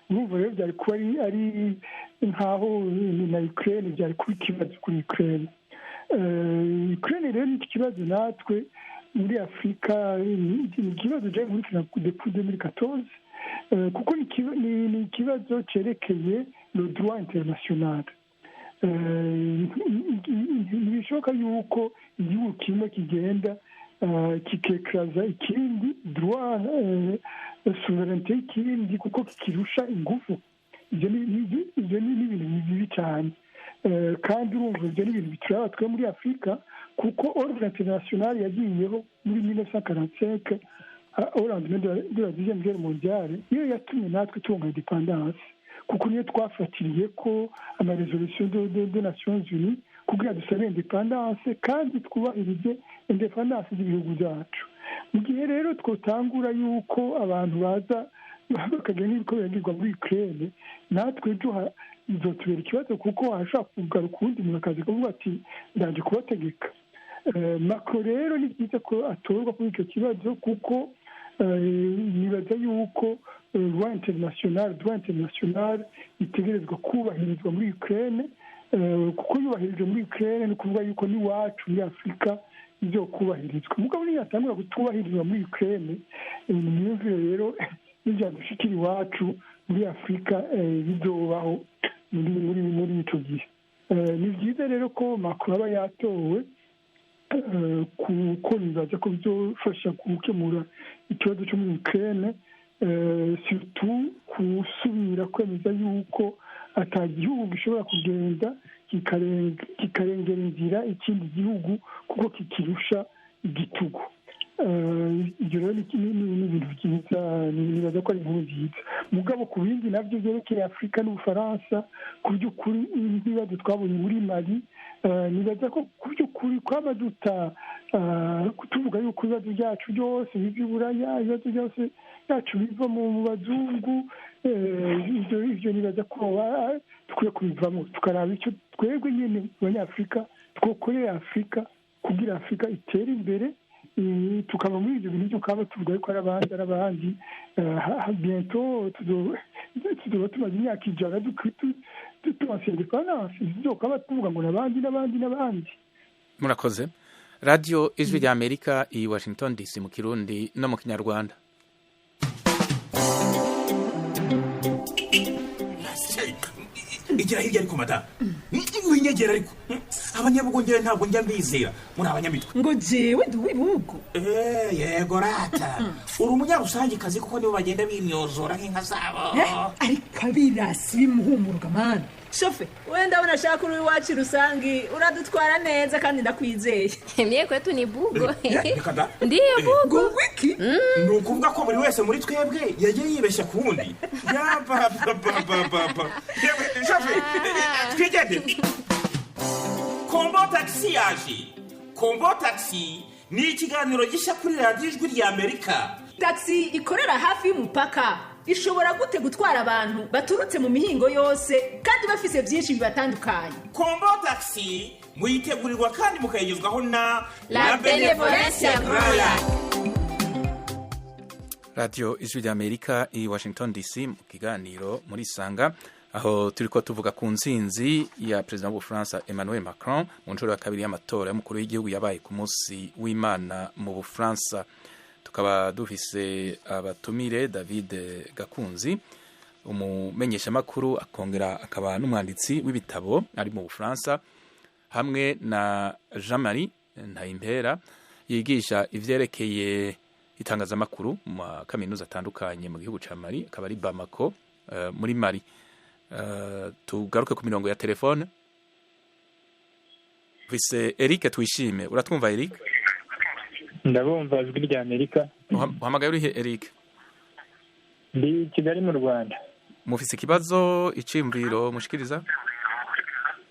Urumva rero byari kuba ari nkaho na Ukraine byari kuba ikibazo kuri Ukraine. Ukraine rero ni ikibazo natwe muri Afurika, ni ikibazo je nkurikirana depuis 2014, kuko ni ikibazo cyerekeye le droit international. Ntibishoboka yuko igihugu kimwe kigenda kikekaraza ikindi, droit, souveraineté y'ikindi, kuko kikirusha ingufu. Ibyo ni ibintu bibi cyane. Kandi urumva ibyo ni ibintu bituraba twe muri Afurika, kuko ordre international yagiyeho muri 1945, au lendemain de la Deuxième Guerre mondiale, niyo yatumye natwe turonka indépendance, kuko niyo twafatiriye ko amarésolutions de Nations Unies kugira dusabe indépendance kandi twubahirize indépendance z'ibihugu byacu. Mu gihe rero twotangura yuko abantu baza bakagira nk'ibiko biragirwa muri Ukraine, natwe ejo bizotubera ikibazo, kuko hashobora kugaruka uwundi muntu akaza kuvuga ati: "Ndaje kubategeka." Macron rero ni byiza ko atorwa kuri icyo kibazo, kuko nibaza yuko loi internationale, droit international itegerezwa kubahirizwa muri Ukraine, kuko yubahirijwe muri Ukraine ni ukuvuga yuko n'iwacu muri Afurika izokubahirizwa. Mugabo niyatangura kutubahirizwa muri Ukraine, imyumvire rero n'ibyadushikira iwacu muri Afurika bizobaho muri ico gihe. Ni byiza rero ko Macron aba yatowe, kuko nibaza ko bizofasha gukemura ikibazo cyo muri Ukraine, surtout gusubira kwemeza yuko ata gihugu gishobora kugenda kikarengera inzira ikindi gihugu kuko kikirusha igitugu. Ibyo rero ni ibintu byiza, nibaza ko ari inkuru nziza. Mugabo ku bindi nabyo byerekeye Afurika n'Ubufaransa, ku by'ukuri ibibazo twabonye muri Mali, nibaza ko ku by'ukuri kwaba duta tuvuga yuko ibibazo byacu byose biva i Buraya, ibibazo byose byacu biva mu bazungu, ibyo nibaza ko dukwiye kubivamo, tukaraba icyo twebwe nyine Abanyafurika twokorera Afurika kugira Afurika itere imbere, tukava muri ibyo bintu byo kaba tuvuga yuko ari abandi, ari abandi. Bientôt tuzoba tumaze imyaka 100 tubanse indépendance, tuzokaba tuvuga ngo n'abandi, n'abandi, n'abandi. Murakoze. Radiyo Ijwi rya Amerika i Washington DC, mu Kirundi no mu Kinyarwanda. Igira hirya ariko madamu, winyegera ariko. Abanyabugongera ntabwo njya mbizera muri abanyamitwe. Ngo jewe ndi uw'ibihugu. Yego rata, uri umunyarusangikazi, kuko nibo bagenda bimyozora nk'inka zabo. Ariko abirasi bimuhumuruka mana, shofe, wenda ndabona ashaka uri iwacu rusangi uradutwara neza kandi ndakwizeye. Mie kwetu ni bugo. Reka da. Ndiyo bugo. Ngo wiki? Ni ukuvuga ko buri wese muri twebwe yagiye yibeshya ku wundi. Yabababababa. Shofe, twigende. Kombo Tagisi yaje. Kombo Tagisi ni ikiganiro gishya kuri Radiyo Ijwi rya Amerika. Tagisi ikorera hafi y'umupaka ishobora gute gutwara abantu baturutse mu mihingo yose kandi bafise byinshi bibatandukanye? Kombo Tagisi muyitegurirwa kandi mukayigezwaho na La Benevolencia Royal. Radiyo Ijwi rya Amerika i Washington DC, mu kiganiro muri Sanga, aho turi ko tuvuga ku nsinzi ya perezida w'Ubufaransa Emmanuel Macron mu nshuro ya kabiri y'amatora y'umukuru w'igihugu yabaye ku munsi w'Imana mu Bufaransa. Tukaba dufise abatumire: David Gakunzi, umumenyeshamakuru akongera akaba n'umwanditsi w'ibitabo ari mu Bufaransa, hamwe na Jean Marie Ntayimpera, yigisha ivyerekeye itangazamakuru mu makaminuza atandukanye mu gihugu ca Mali, akaba ari Bamako muri Mali. Tugaruke ku mirongo ya telefone. Dufise Eric Twishime. Uratwumva, Eric? Ndabumva, Ijwi rya Amerika. Uhamagaye urihe, Eric? Ndi i Kigali mu Rwanda. Mufise ikibazo, iciyumviro mushikiriza?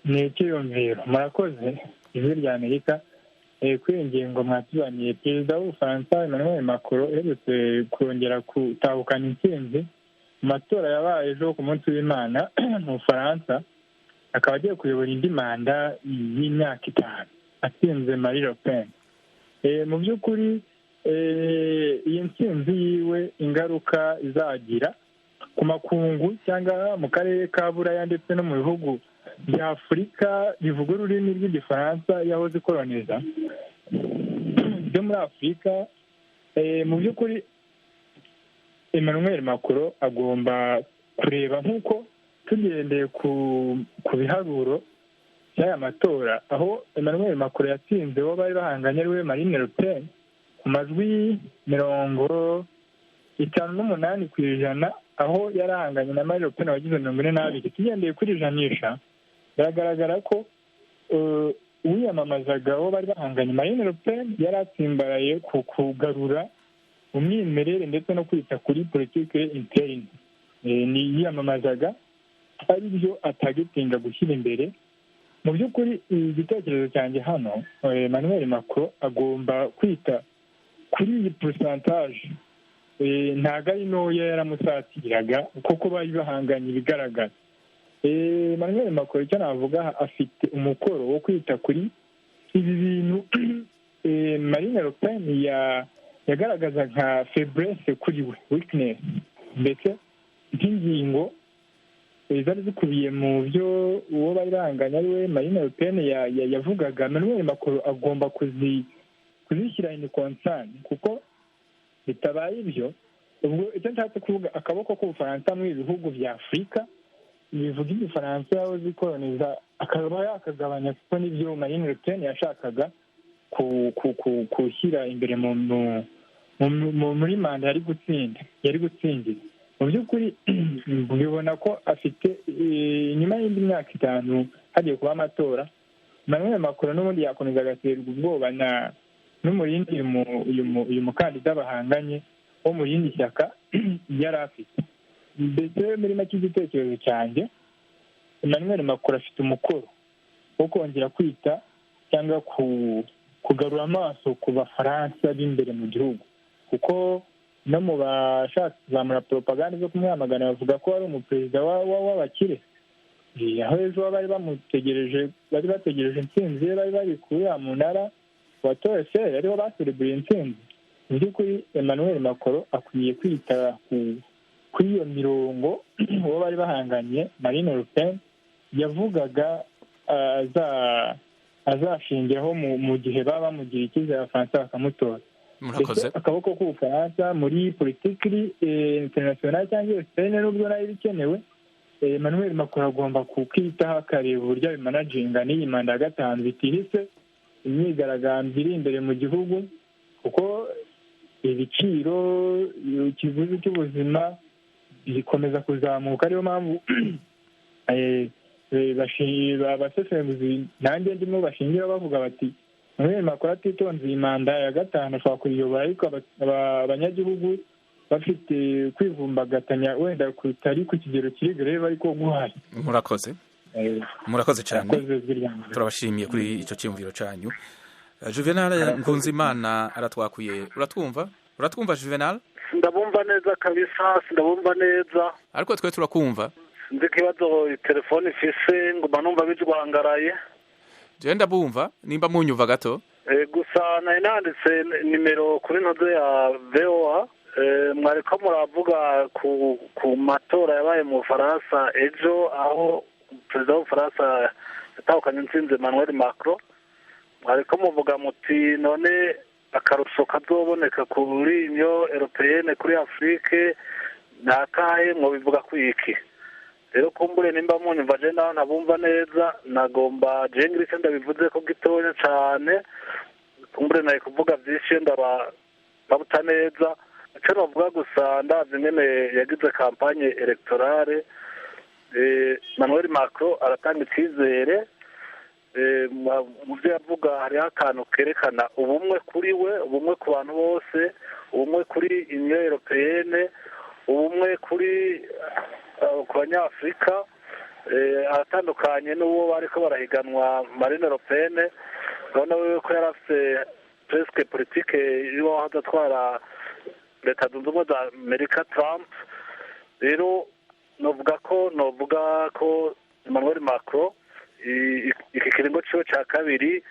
Ni icyiyumviro. Murakoze, Ijwi rya Amerika. Kuri iyi ngingo mwatuzaniye, perezida w'Ubufaransa Emmanuel Macron uherutse kongera gutahukana intsinzi mu matora yabaye ejo ku munsi w'Imana mu Bufaransa, akaba agiye kuyobora indi manda y'imyaka 5, atsinze Marie Le Pen. Mu by'ukuri iyi ntsinzi yiwe, ingaruka izagira ku makungu cyangwa mu karere ka Buraya ndetse no mu bihugu bya Afurika bivuga ururimi rw'Igifaransa yahoze ikoroniza byo muri Afurika, mu by'ukuri Emmanuel Macron agomba kureba nk'uko tugendeye ku biharuro by'aya matora, aho Emmanuel Macron yatsinze uwo bari bahanganye ariwe Marine Le Pen ku majwi 58%, aho yari ahanganye na Marine Le Pen wagize 42. Tugendeye kuri ijanisha, biragaragara ko uwiyamamazaga, uwo bari bahanganye Marine Le Pen, yari atsimbaraye ku kugarura umwimerere ndetse no kwita kuri politike interne. Ni yiyamamazaga ari byo atagitinga gushyira imbere. Mu by'ukuri igitekerezo cyanjye hano, Emmanuel Macron agomba kwita kuri iyi pourcentage. Ntabwo ari ntoya yaramusatiraga kuko bari bahanganye ibigaragara. Emmanuel Macron, icyo navuga, afite umukoro wo kwita kuri ibi bintu Marine Le Pen yagaragaza nka faiblesse kuri we, weakness, ndetse nk'ingingo zari zikubiye mu byo uwo bari bahanganye ari we Marine Le Pen yavugaga. Emmanuel Macron agomba kuzishyira in concern, kuko bitabaye ibyo, ubwo icyo nshatse kuvuga, akaboko k'Ubufaransa muri ibi bihugu bya Afurika bivuga Igifaransa yahoze ikoroniza akaba yakagabanya, kuko nibyo Marine Le Pen yashakaga gushyira imbere muri manda yari gutsinda, yari gutsindira. Mu by'ukuri mbibona ko afite nyuma y'indi myaka 5 hagiye kuba amatora, Emmanuel Macron n'ubundi yakomeza agaterwa ubwoba na n'umurindi uyu mukandida bahanganye wo mu rindi shyaka yari afite. Mbese muri make igitekerezo cyanjye, Emmanuel Macron afite umukoro wo kongera kwita cyangwa kugarura amaso ku Bafaransa b'imbere mu gihugu, kuko no mu bashaka kuzamura poropaganda zo kumwamagana bavuga ko ari umuperezida w'abakire. Aho ejo bari bamutegereje, bari bategereje intsinzi ye, bari bari kuri ya munara wa Tour Eiffel ariho basereburiye intsinzi. Mu by'ukuri Emmanuel Macron akwiye kwita kuri iyo mirongo uwo bari bahanganye Marine Le Pen yavugaga azashingiraho mu gihe baba bamugira icyizere Abafaransa bakamutora. Murakoze. Akaboko k'Ubufaransa muri politiki internationale cyangwa externe nubwo nayo ibikenewe, Emmanuel Macron agomba kukitaho akareba uburyo abimanaginga n'iyi manda ya gatanu bitihise imyigaragambyo iri imbere mu gihugu, kuko ibiciro, ikiguzi cy'ubuzima bikomeza kuzamuka. Ariyo mpamvu abasesenguzi nanjye ndimo bashingira bavuga bati Emmanuel Macron atitonze iyi manda ya gatanu ashobora kuyiyobora, ariko abanyagihugu bafite kwivumbagatanya wenda kutari ku kigero kiri greve ariko guhari. Murakoze, murakoze cyane, turabashimiye kuri icyo cyiyumviro cyanyu. Juvenal Nkunzimana aratwakuye. Uratwumva? Uratwumva Juvenal? Ndabumva neza kabisa, ndabumva neza. Ariko twe turakumva. Sinzi ikibazo telefone ifise, nguma numva bijwangaraye. Je ndabumva nimba munyumva gato. Gusa nari nanditse nimero kuri ntozo ya VOA. Mwariko muravuga ku matora yabaye mu Bufaransa ejo, aho perezida w'Ubufaransa yatahukanye intsinzi Emmanuel Macron. Mwariko muvuga muti none akarusho kazoboneka kuri Union Européenne, kuri Afrique ni akahe? Mwobivuga ku iki? Rero kumbure nimba munyumva je naho ntabumva neza, nagomba je ngira icyo ndabivuze ko gitonya cane, kumbure nari kuvuga vyinshi ndababuta neza. Icyo navuga gusa, ndavye ingene yagize kampanye electorale, Emmanuel Macron aratanga icizere. Mu byo yavuga hariho akantu kerekana ubumwe kuri we, ubumwe ku bantu bose, ubumwe kuri Union Européenne, ubumwe kuri ku banyafurika. Aratandukanye n'uwo bariko barahiganwa Marine Le Pen. Urabona wewe ko yari afise presque politike y'uwo adatwara Leta Zunze Ubumwe za Amerika, Trump. Rero novuga ko Emmanuel Macron iki kiringo ciwe ca kabiri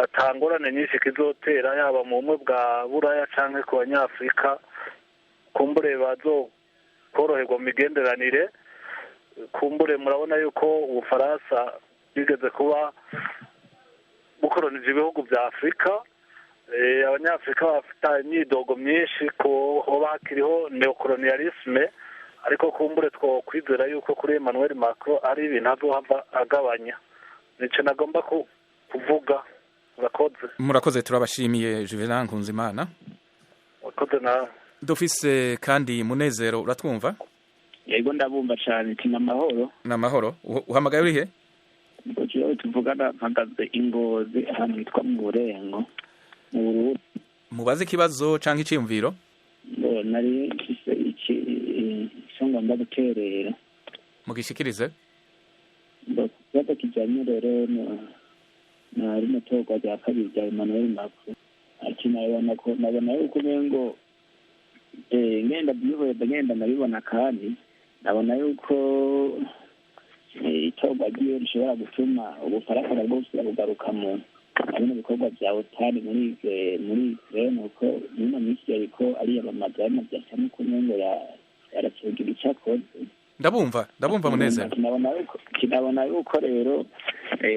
atangorane nyinshi kizotera, yaba mu bumwe bwa Buraya canke ku banyafurika. Kumbure bazokoroherwa mu migenderanire. Kumbure murabona yuko Ubufaransa bwigeze kuba bukoronije ibihugu vya Afurika. Abanyafurika bafite imyidogo myinshi ko hoba hakiriho neokolonialisme, ariko kumbure twokwizera yuko kuri Emmanuel Macron ari ibintu azohava agabanya. Nico nagomba kuvuga. Murakoze. Murakoze, turabashimiye Juvenal Nkunzimana. Murakoze nawe. Dufise kandi Munezero, uratwumva? Yego, ndabumva cyane. Ni amahoro. Ni amahoro. Uhamagaye urihe? Jewe tuvugana mpagaze i Ngozi, ahantu hitwa mu Burengo mu Burundi. Mubaze ikibazo canke iciyumviro. Ngo nari mfise iki ico ngomba guterera. Mugishikirize. Ngo ikibazo kijanye rero na rino torwa rya kabiri rya Emmanuel Macron, ati nabona ko nabona yuko umengo ngenda byihweza, ngenda ndabibona, kandi ndabona yuko itorwa ryiwe rishobora gutuma Ubufaransa nabwo busubira kugaruka mu bino bikorwa vya OTAN muri Ukraine, kuko muri ino minsi yariko ariyamamaza yamavye asa n'uko umengo yaracogira ico akoze. Ndabumva, ndabumva Munezero. Kinabona yuko rero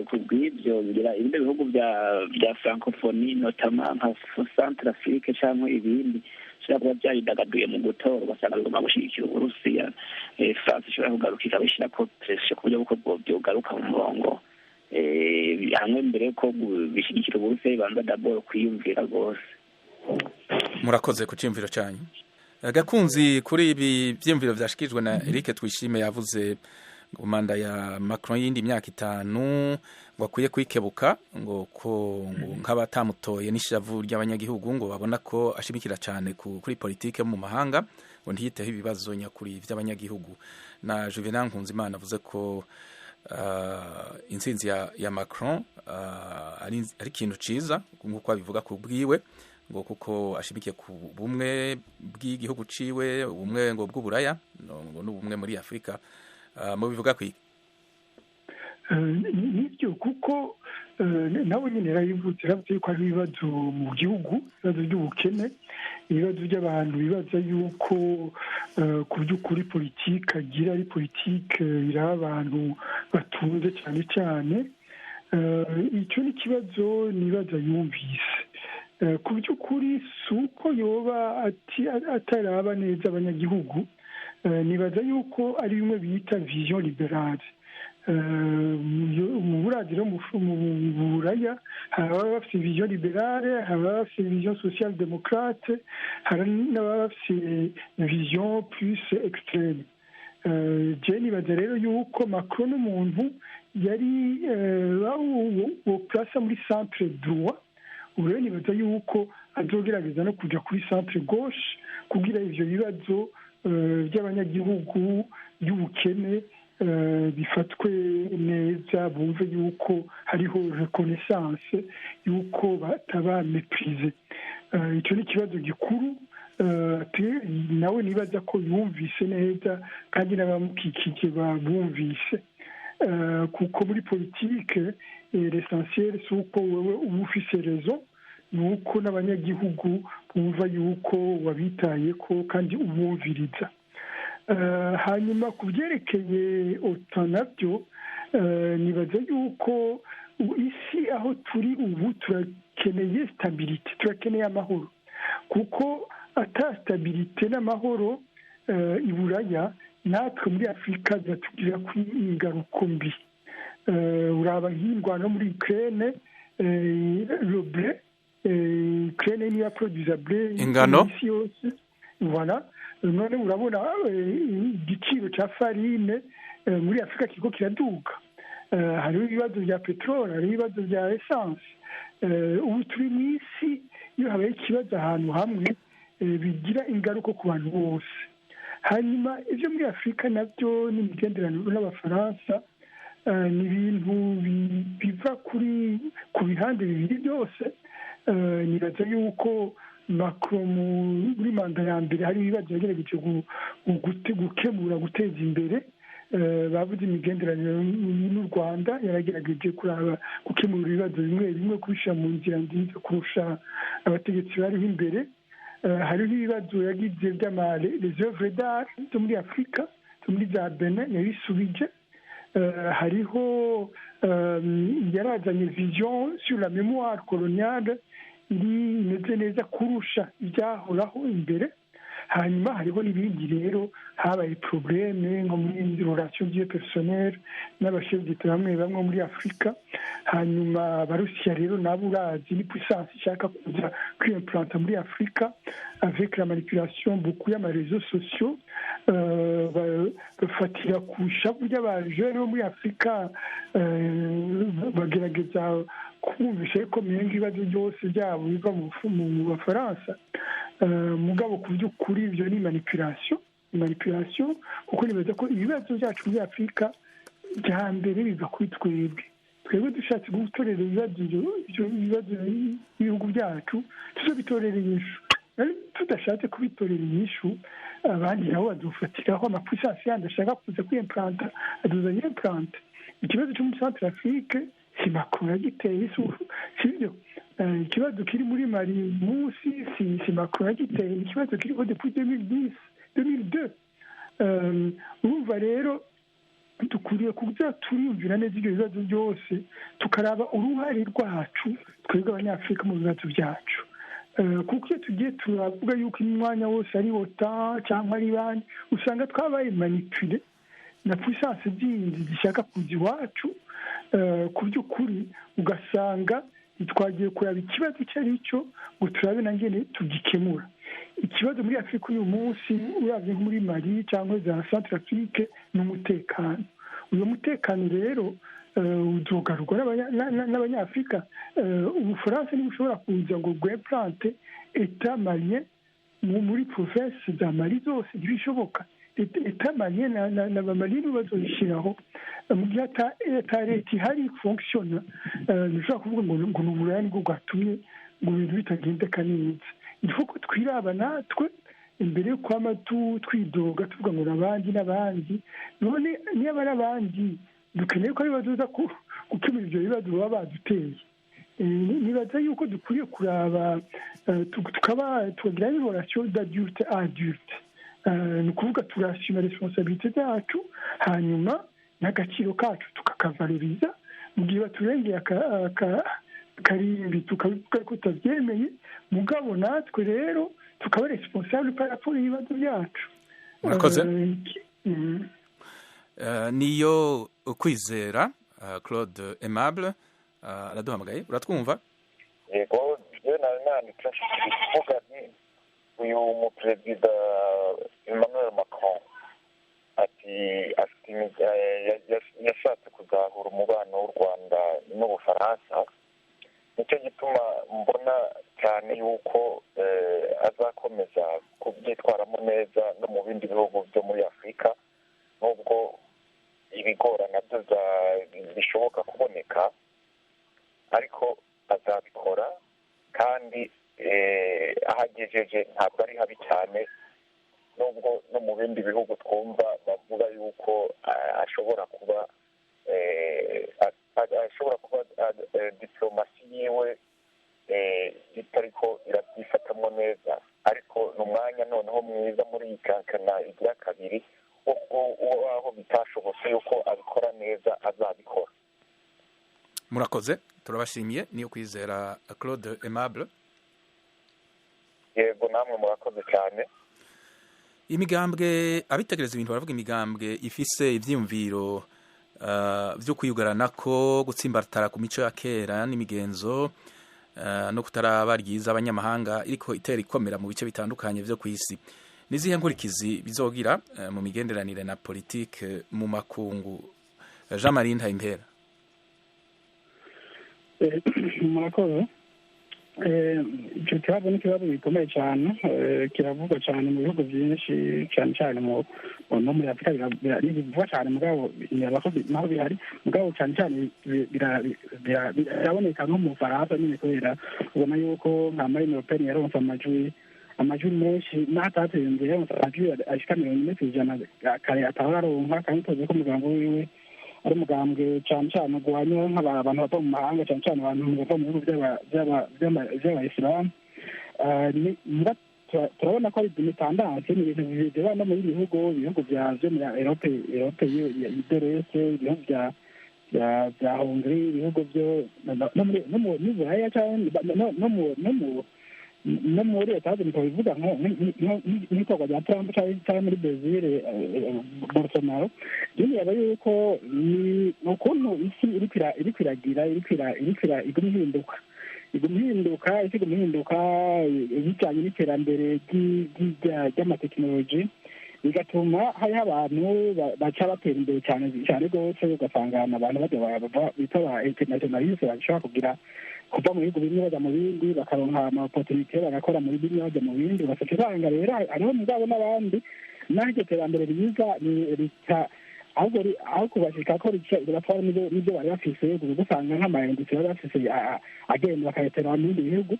ku bw'ivyo ngira ibindi bihugu vya francophonie, notamment nka Centrafrique canke ibindi, bishobora kuba vyaridagaduye mu gutora, ugasanga bigomba gushigikira Uburusiya. France ishobora kugaruka ikabishirako pressure ku buryo bw'uko byogaruka mu murongo, hamwe mbere ko bishigikira Uburusiya bibanza d'abord kwiyumvira rwose. Murakoze ku ciyumviro cyanyu. Gakunzi, kuri ibi vyiyumviro vyashikirijwe na Eric Twishime, yavuze Ngo manda ya Macron y'indi myaka 5 ngo akwiye kwikebuka, ngo ko ngo nk'abatamutoye n'ishavu ry'abanyagihugu, ngo babona ko ashimikira cyane kuri politike mu mahanga, ngo ntiyiteho ibibazo nyakuri by'abanyagihugu. Na Juvenal Nkunzimana avuze ko intsinzi ya Macron ari ikintu ciza nk'uko abivuga ku bwiwe, ngo kuko ashimikiye ku bumwe bw'igihugu ciwe, ubumwe ngo bw'uburaya, ngo n'ubumwe muri Afurika. Mu bivuga kwiki? Nibyo, kuko nawe nyine yarabivutse, yaravuze yuko hari ibibazo mu gihugu, ibibazo by'ubukene, ibibazo by'abantu bibaza yuko ku by'ukuri politiki agira ari politiki iraba abantu batunze cyane cyane. Icyo ni ikibazo nibaza yumvise. Ku by'ukuri si uko yoba ataraba neza abanyagihugu, nibaza yuko ari bimwe bita vision liberale. Mu buradiro mu buraya hari ababa bafite vision liberale, hari ababa bafite vision social démocrate, hari n'ababa bafite vision plus extreme. Je nibaza rero yuko Macron n'umuntu yari wo place muri centre droit. Ubu rero nibaza yuko azogerageza no kuja kuri centre gauche kugira ivyo bibazo by'abanyagihugu by'ubukene bifatwe neza, bumve yuko hariho reconnaissance yuko bataba méprisé. Icyo ni ikibazo gikuru nawe nibaza ko yumvise neza, kandi n'abamukikije babumvise, kuko muri politike l'essentiel si uko wewe uba ufise raison, ni uko n'abanyagihugu bumva yuko wabitaye ko kandi ubumviriza. Hanyuma ku byerekeye OTAN nabyo, nibaza yuko isi aho turi ubu turakeneye stabilité, turakeneye amahoro, kuko ata stabilité n'amahoro i Buraya, natwe muri Afurika ziratugirira ingaruka mbi. Uraba nk'indwano muri Ukraine, le blé, Ukraine niyo yaproduza blé Ingano. isi yose, voilà. None urabona igiciro cya farine muri Afurika kiriko kiraduga. Hariho ibibazo bya peteroli, hariho ibibazo bya essence. Ubu turi mu isi, iyo habaye ikibazo ahantu hamwe bigira ingaruka ku bantu bose. Hanyuma ibyo muri Afurika nabyo n'imigenderanire n'Abafaransa, ni ibintu biva kuri ku bihande bibiri byose. Nibaza yuko Macron muri manda ya mbere hari ibibazo yagerageje gukemura, guteza imbere. Bavuze imigenderanire n'u Rwanda, yaragerageje kuraba gukemura ibibazo bimwe bimwe, kubishyira mu nzira nziza kurusha abategetsi bariho imbere. Hariho ibibazo yagize by'ama les œuvres d'art zo muri Afurika, zo muri za Benin, yabisubije. Hariho yarazanye vision sur la mémoire coloniale iri imeze neza kurusha ibyahoraho imbere. Hanyuma hariho n'ibindi rero habaye problème nko muri relation vie personnelle n'abachefs d'État bamwe bamwe muri Afurika. Hanyuma Abarusiya rero nabo urazi ni puissance ishaka kuza kwimplanta muri Afurika avec la manipulation beaucoup y'ama réseaux sociaux, bafatira ku ishavu ry'abajene bo muri Afurika, bagerageza kubumvisha ko menga ibibazo byose byabo biva mu Bafaransa. Mugabo ku by'ukuri ibyo ni manipulation, ni manipulation, kuko nibaza ko ibibazo byacu muri Afurika bya mbere biva kuri twebwe. Twebwe dushatse gutorera ibibazo, ibyo bibazo by'ibihugu byacu tuzobitorera inyishu. Tudashatse kubitorera inyishu, abandi nabo badufatiraho, amapuissance yandi ashaka kuza kwimplanta aduza yimplanta. Ikibazo cyo muri Centre Afrique si Macron yagiteye, sibyo? Ikibazo kiri muri Mali munsi si Macron yagiteye, ni ikibazo kiriho depuis 2010, 2002. Urumva rero dukwiriye kuza turiyumvira neza ibyo bibazo byose, tukaraba uruhare rwacu twebwe Abanyafurika mu bibazo byacu, kuko iyo tugiye turavuga yuko umwanya wose ari OTAN cyangwa ari bandi, usanga twabaye manipulé na puissance zindi zishaka kuza iwacu. Ku by'ukuri ugasanga ntitwagiye kuraba ikibazo icyo ari cyo ngo turabe na ngene tugikemura. Ikibazo muri Afurika uyu munsi, urabye nko muri Mali cyangwa za Centre Afrique, ni umutekano. Uyu mutekano rero uzogarurwa n'Abanyafurika. Ubufaransa ntibushobora kuza ngo bw'implante État malien muri province za Mali zose, ntibishoboka. État malien na Bamali nibo bazoyishyiraho. Mu gihe ata leta ihari fonctionna, ntushobora kuvuga ngo ni Uburaya nibwo bwatumye ngo ibintu bitagendeka neza. Il faut ko twiraba natwe imbere yo kwama twidoga tuvuga ngo n'abandi n'abandi. None niba ari abandi, dukeneye ko ari bazoza gukemura ibyo bibazo baba baduteye. Nibaza yuko dukwiye kuraba tukaba tukagira une relation d'adulte à adulte, ni ukuvuga turasima responsabilité zacu, hanyuma n'agaciro kacu tukakavaloriza. Mu gihe baturengeye akarimbi, tukabivuga ko tutabyemeye, mugabo natwe rero tukaba responsable par rapport y'ibibazo byacu. Murakoze. Niyo Kwizera Claude Aimable araduhamagaye, uratwumva? Yego, je nari nanditse kuvuga nti uyu muperezida Emmanuel Macron ati afite yashatse kuzahura umubano w'u Rwanda n'Ubufaransa. Nicyo gituma mbona cyane yuko azakomeza kubyitwaramo neza no mu bindi bihugu byo muri Afurika, nubwo ibigora nabyo bishoboka kuboneka, ariko azabikora. Kandi ahagejeje ntabwo ari habi cyane, nubwo no mu bindi bihugu twumva bavuga yuko ashobora kuba diplomasi yiwe itariko irabyifatamo neza, ariko ni umwanya noneho mwiza muri iyi kankana igira kabiri aho bitashobotse yuko abikora neza, azabikora. Murakoze, turabashimiye, Niyo Kwizera Claude Aimable. Yego, namwe murakoze cyane. Imigambwe, abitegereza ibintu baravuga, imigambwe ifise ivyiyumviro vyo kwiyugarana ko gutsimbatara ku mico ya kera n'imigenzo no kutaraba ryiza abanyamahanga iriko itera ikomera mu bice bitandukanye vyo kw'isi. Nizihe nkurikizi bizogira mu migenderanire na politike mu makungu? Jean Marie Ntayimpera. Murakoze. Icyo kibazo ni ikibazo gikomeye cyane, kiravugwa cyane mu bihugu byinshi, cyane cyane no muri Afurika ntibivugwa cyane, mugabo naho bihari, mugabo cyane cyane biraboneka nko mu Bufaransa nyine, kubera ubona yuko nka Marine Le Pen yaronse amajwi menshi n'atatsinze, yaronse amajwi ashika 40% kare atahora aronka, kandi tuzi ko umugambi wiwe ari umugambwe cyane cyane urwanya nk'abantu bava mu mahanga, cyane cyane abantu bava mu bihugu by'Abayisilamu. Turabona ko ari imitandanse, ni ibintu biba no mu bindi bihugu, ibihugu byo muri Europe y'Iderese, ibihugu bya Hongrie, ibihugu byo no muri Buraya, no muri Leta Zunze bivuga nk'ikorwa rya Trump, cyangwa muri Brazil Bolsonaro. Yaba yuko ni ukuntu isi iriko iragira, iriko iguma ihinduka, iguma ihinduka, isi iguma ihinduka bijyanye n'iterambere ry'amatekinoloji, bigatuma hariho abantu baca batera imbere cyane cyane rwose, ugasanga abantu bajya bita ba internationaliste, bashobora kugira kuva mu bihugu bimwe bajya mu bindi, bakaronka ama opportunité, bagakora muri bimwe bajya mu bindi. Ugaca usanga rero hariho mugabo n'abandi, naho iryo terambere ryiza rita ahubwo aho kubashika ko batwara n'ibyo bari bafise, usanga nk'amayindustrie bari bafise agenda bakayatera mu bindi bihugu.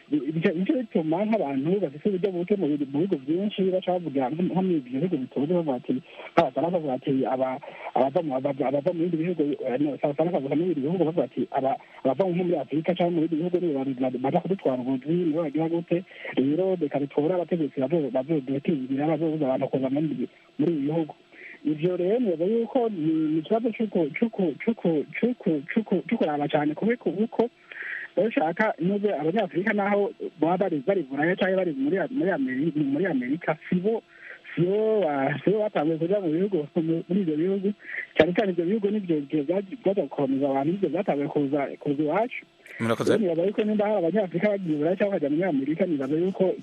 Nicyo bituma nk'abantu bafise uburyo buke mu bihugu byinshi baca bavuga nko mu ibyo bihugu bituze, bavuga ati nk'Abafaransa bavuga ati abava mu bindi bihugu, Abafaransa bavuga mu bindi bihugu, bavuga ati abava nko muri Afurika cyangwa mu bindi bihugu nibo baza kudutwara ubuzi, nibo bagira gute. Rero reka dutore abategetsi bazodukingira, bazobuza abantu kuza muri ibi bihugu. Ivyo rero nibaza yuko ni ikibazo c'ukuraba cyane, kubera uko bashaka nubwo Abanyafurika naho baba bari Buraya cyangwa bari muri Amerika, sibo batanguye kuja mu bihugu, muri ivyo bihugu. Cyane cyane ivyo bihugu nivyo byaja gukoloniza abantu, nivyo byatanguye kuza iwacu. Murakoze. Nibaza yuko nimba hari Abanyafurika bagiye Buraya cyangwa bakajya muri Amerika, nibaza yuko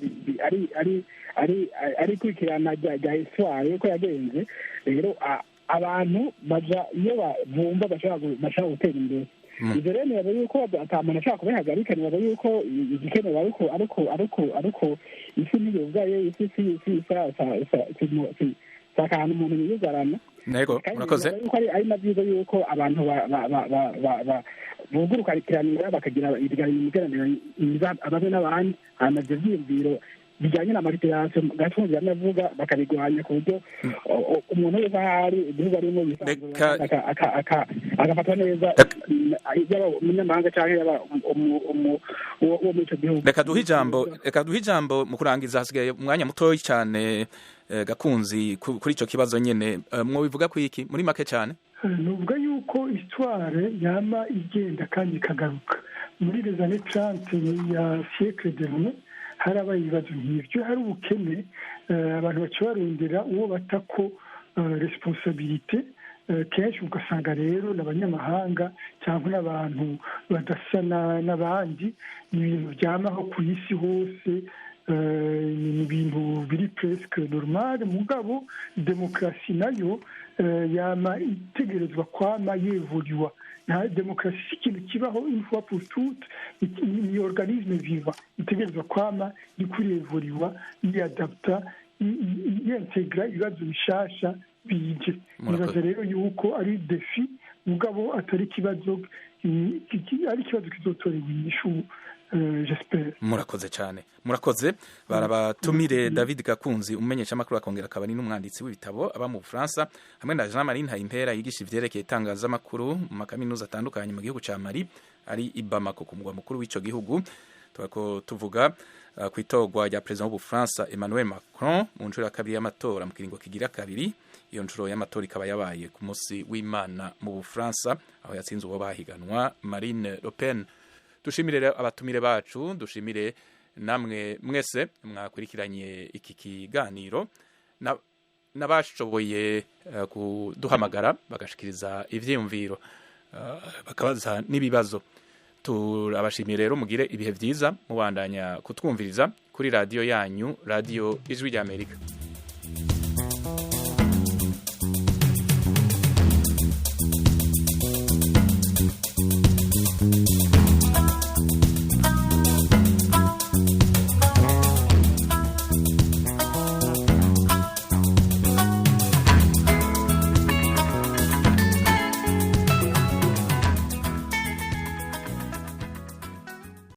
ari ikurikirana rya histoire yuko yagenze. Rero Abantu baja iyo bumva bashaka gutera imbere. Ivyo rero nibaza yuko ata muntu ashobora kubihagarika. Nibaza yuko igikenewe, ariko isi ntiyugaye, isi si akantu umuntu yiyugarana. Nego, murakoze. Yuko ari na byiza yuko abantu bugurukiranira, bakagira imigenderanire myiza bamwe n'abandi, hanyuma ivyo vyiyumviro bijyanye na maritirasiyo Gatunzi yanavuga bakabigwanya, ku buryo umuntu wese aho ari, igihugu arimo, agafatwa neza, yaba umunyamahanga cyangwa yaba uwo muri icyo gihugu. Reka duhe ijambo mu kurangiza, hasigaye umwanya mutoya cyane. Gakunzi, kuri icyo kibazo nyine mwobivuga ku iki muri make cyane? Nuvuga yuko histoire yama igenda kandi ikagaruka. Muri les années 30 ya siècle dernier harabaye ibibazo nk'ibyo. Hari ubukene, abantu baca barondera uwo bata ko responsabilité. Kenshi ugasanga rero n'abanyamahanga cyangwa n'abantu badasa n'abandi. Ni ibintu byamaho ku isi hose, ni ibintu biri presque normal. Mugabo demokarasi nayo yama itegerezwa kwama yevuriwa. Nta demokarasi si ikintu kibaho une fois pour toutes, ni organisme vivant itegerezwa kwama iriko irevuriwa, yiyadapta, yintegra ibibazo bishasha bije. Nibaza rero yuko ari défi, mugabo atari ikibazo, ari ikibazo kizotorerwa inyishu, j'espère. Murakoze cyane, murakoze. Barabatumire David Gakunzi, umumenyeshamakuru akongera akaba ari n'umwanditsi w'ibitabo aba mu Bufaransa, hamwe na Jean Marie Ntayimpera yigisha ivyerekeye itangazamakuru mu makaminuza atandukanye mu gihugu ca Mali, ari i Bamako ku mugwa mukuru w'ico gihugu. Turako tuvuga ku itorwa rya perezida w'Ubufaransa Emmanuel Macron mu nshuro ya kabiri y'amatora mu kiringo kigira kabiri. Iyo nshuro y'amatora ikaba yabaye ku munsi w'Imana mu Bufaransa, aho yatsinze uwo bahiganwa Marine Le Pen. Dushimire rero abatumire bacu, dushimire namwe mwese mwakurikiranye iki kiganiro, n'abashoboye kuduhamagara bagashikiriza ivyiyumviro, bakabaza n'ibibazo. Turabashimiye rero, mugire ibihe vyiza, mubandanya kutwumviriza kuri radiyo yanyu, Radiyo Ijwi ry'Amerika.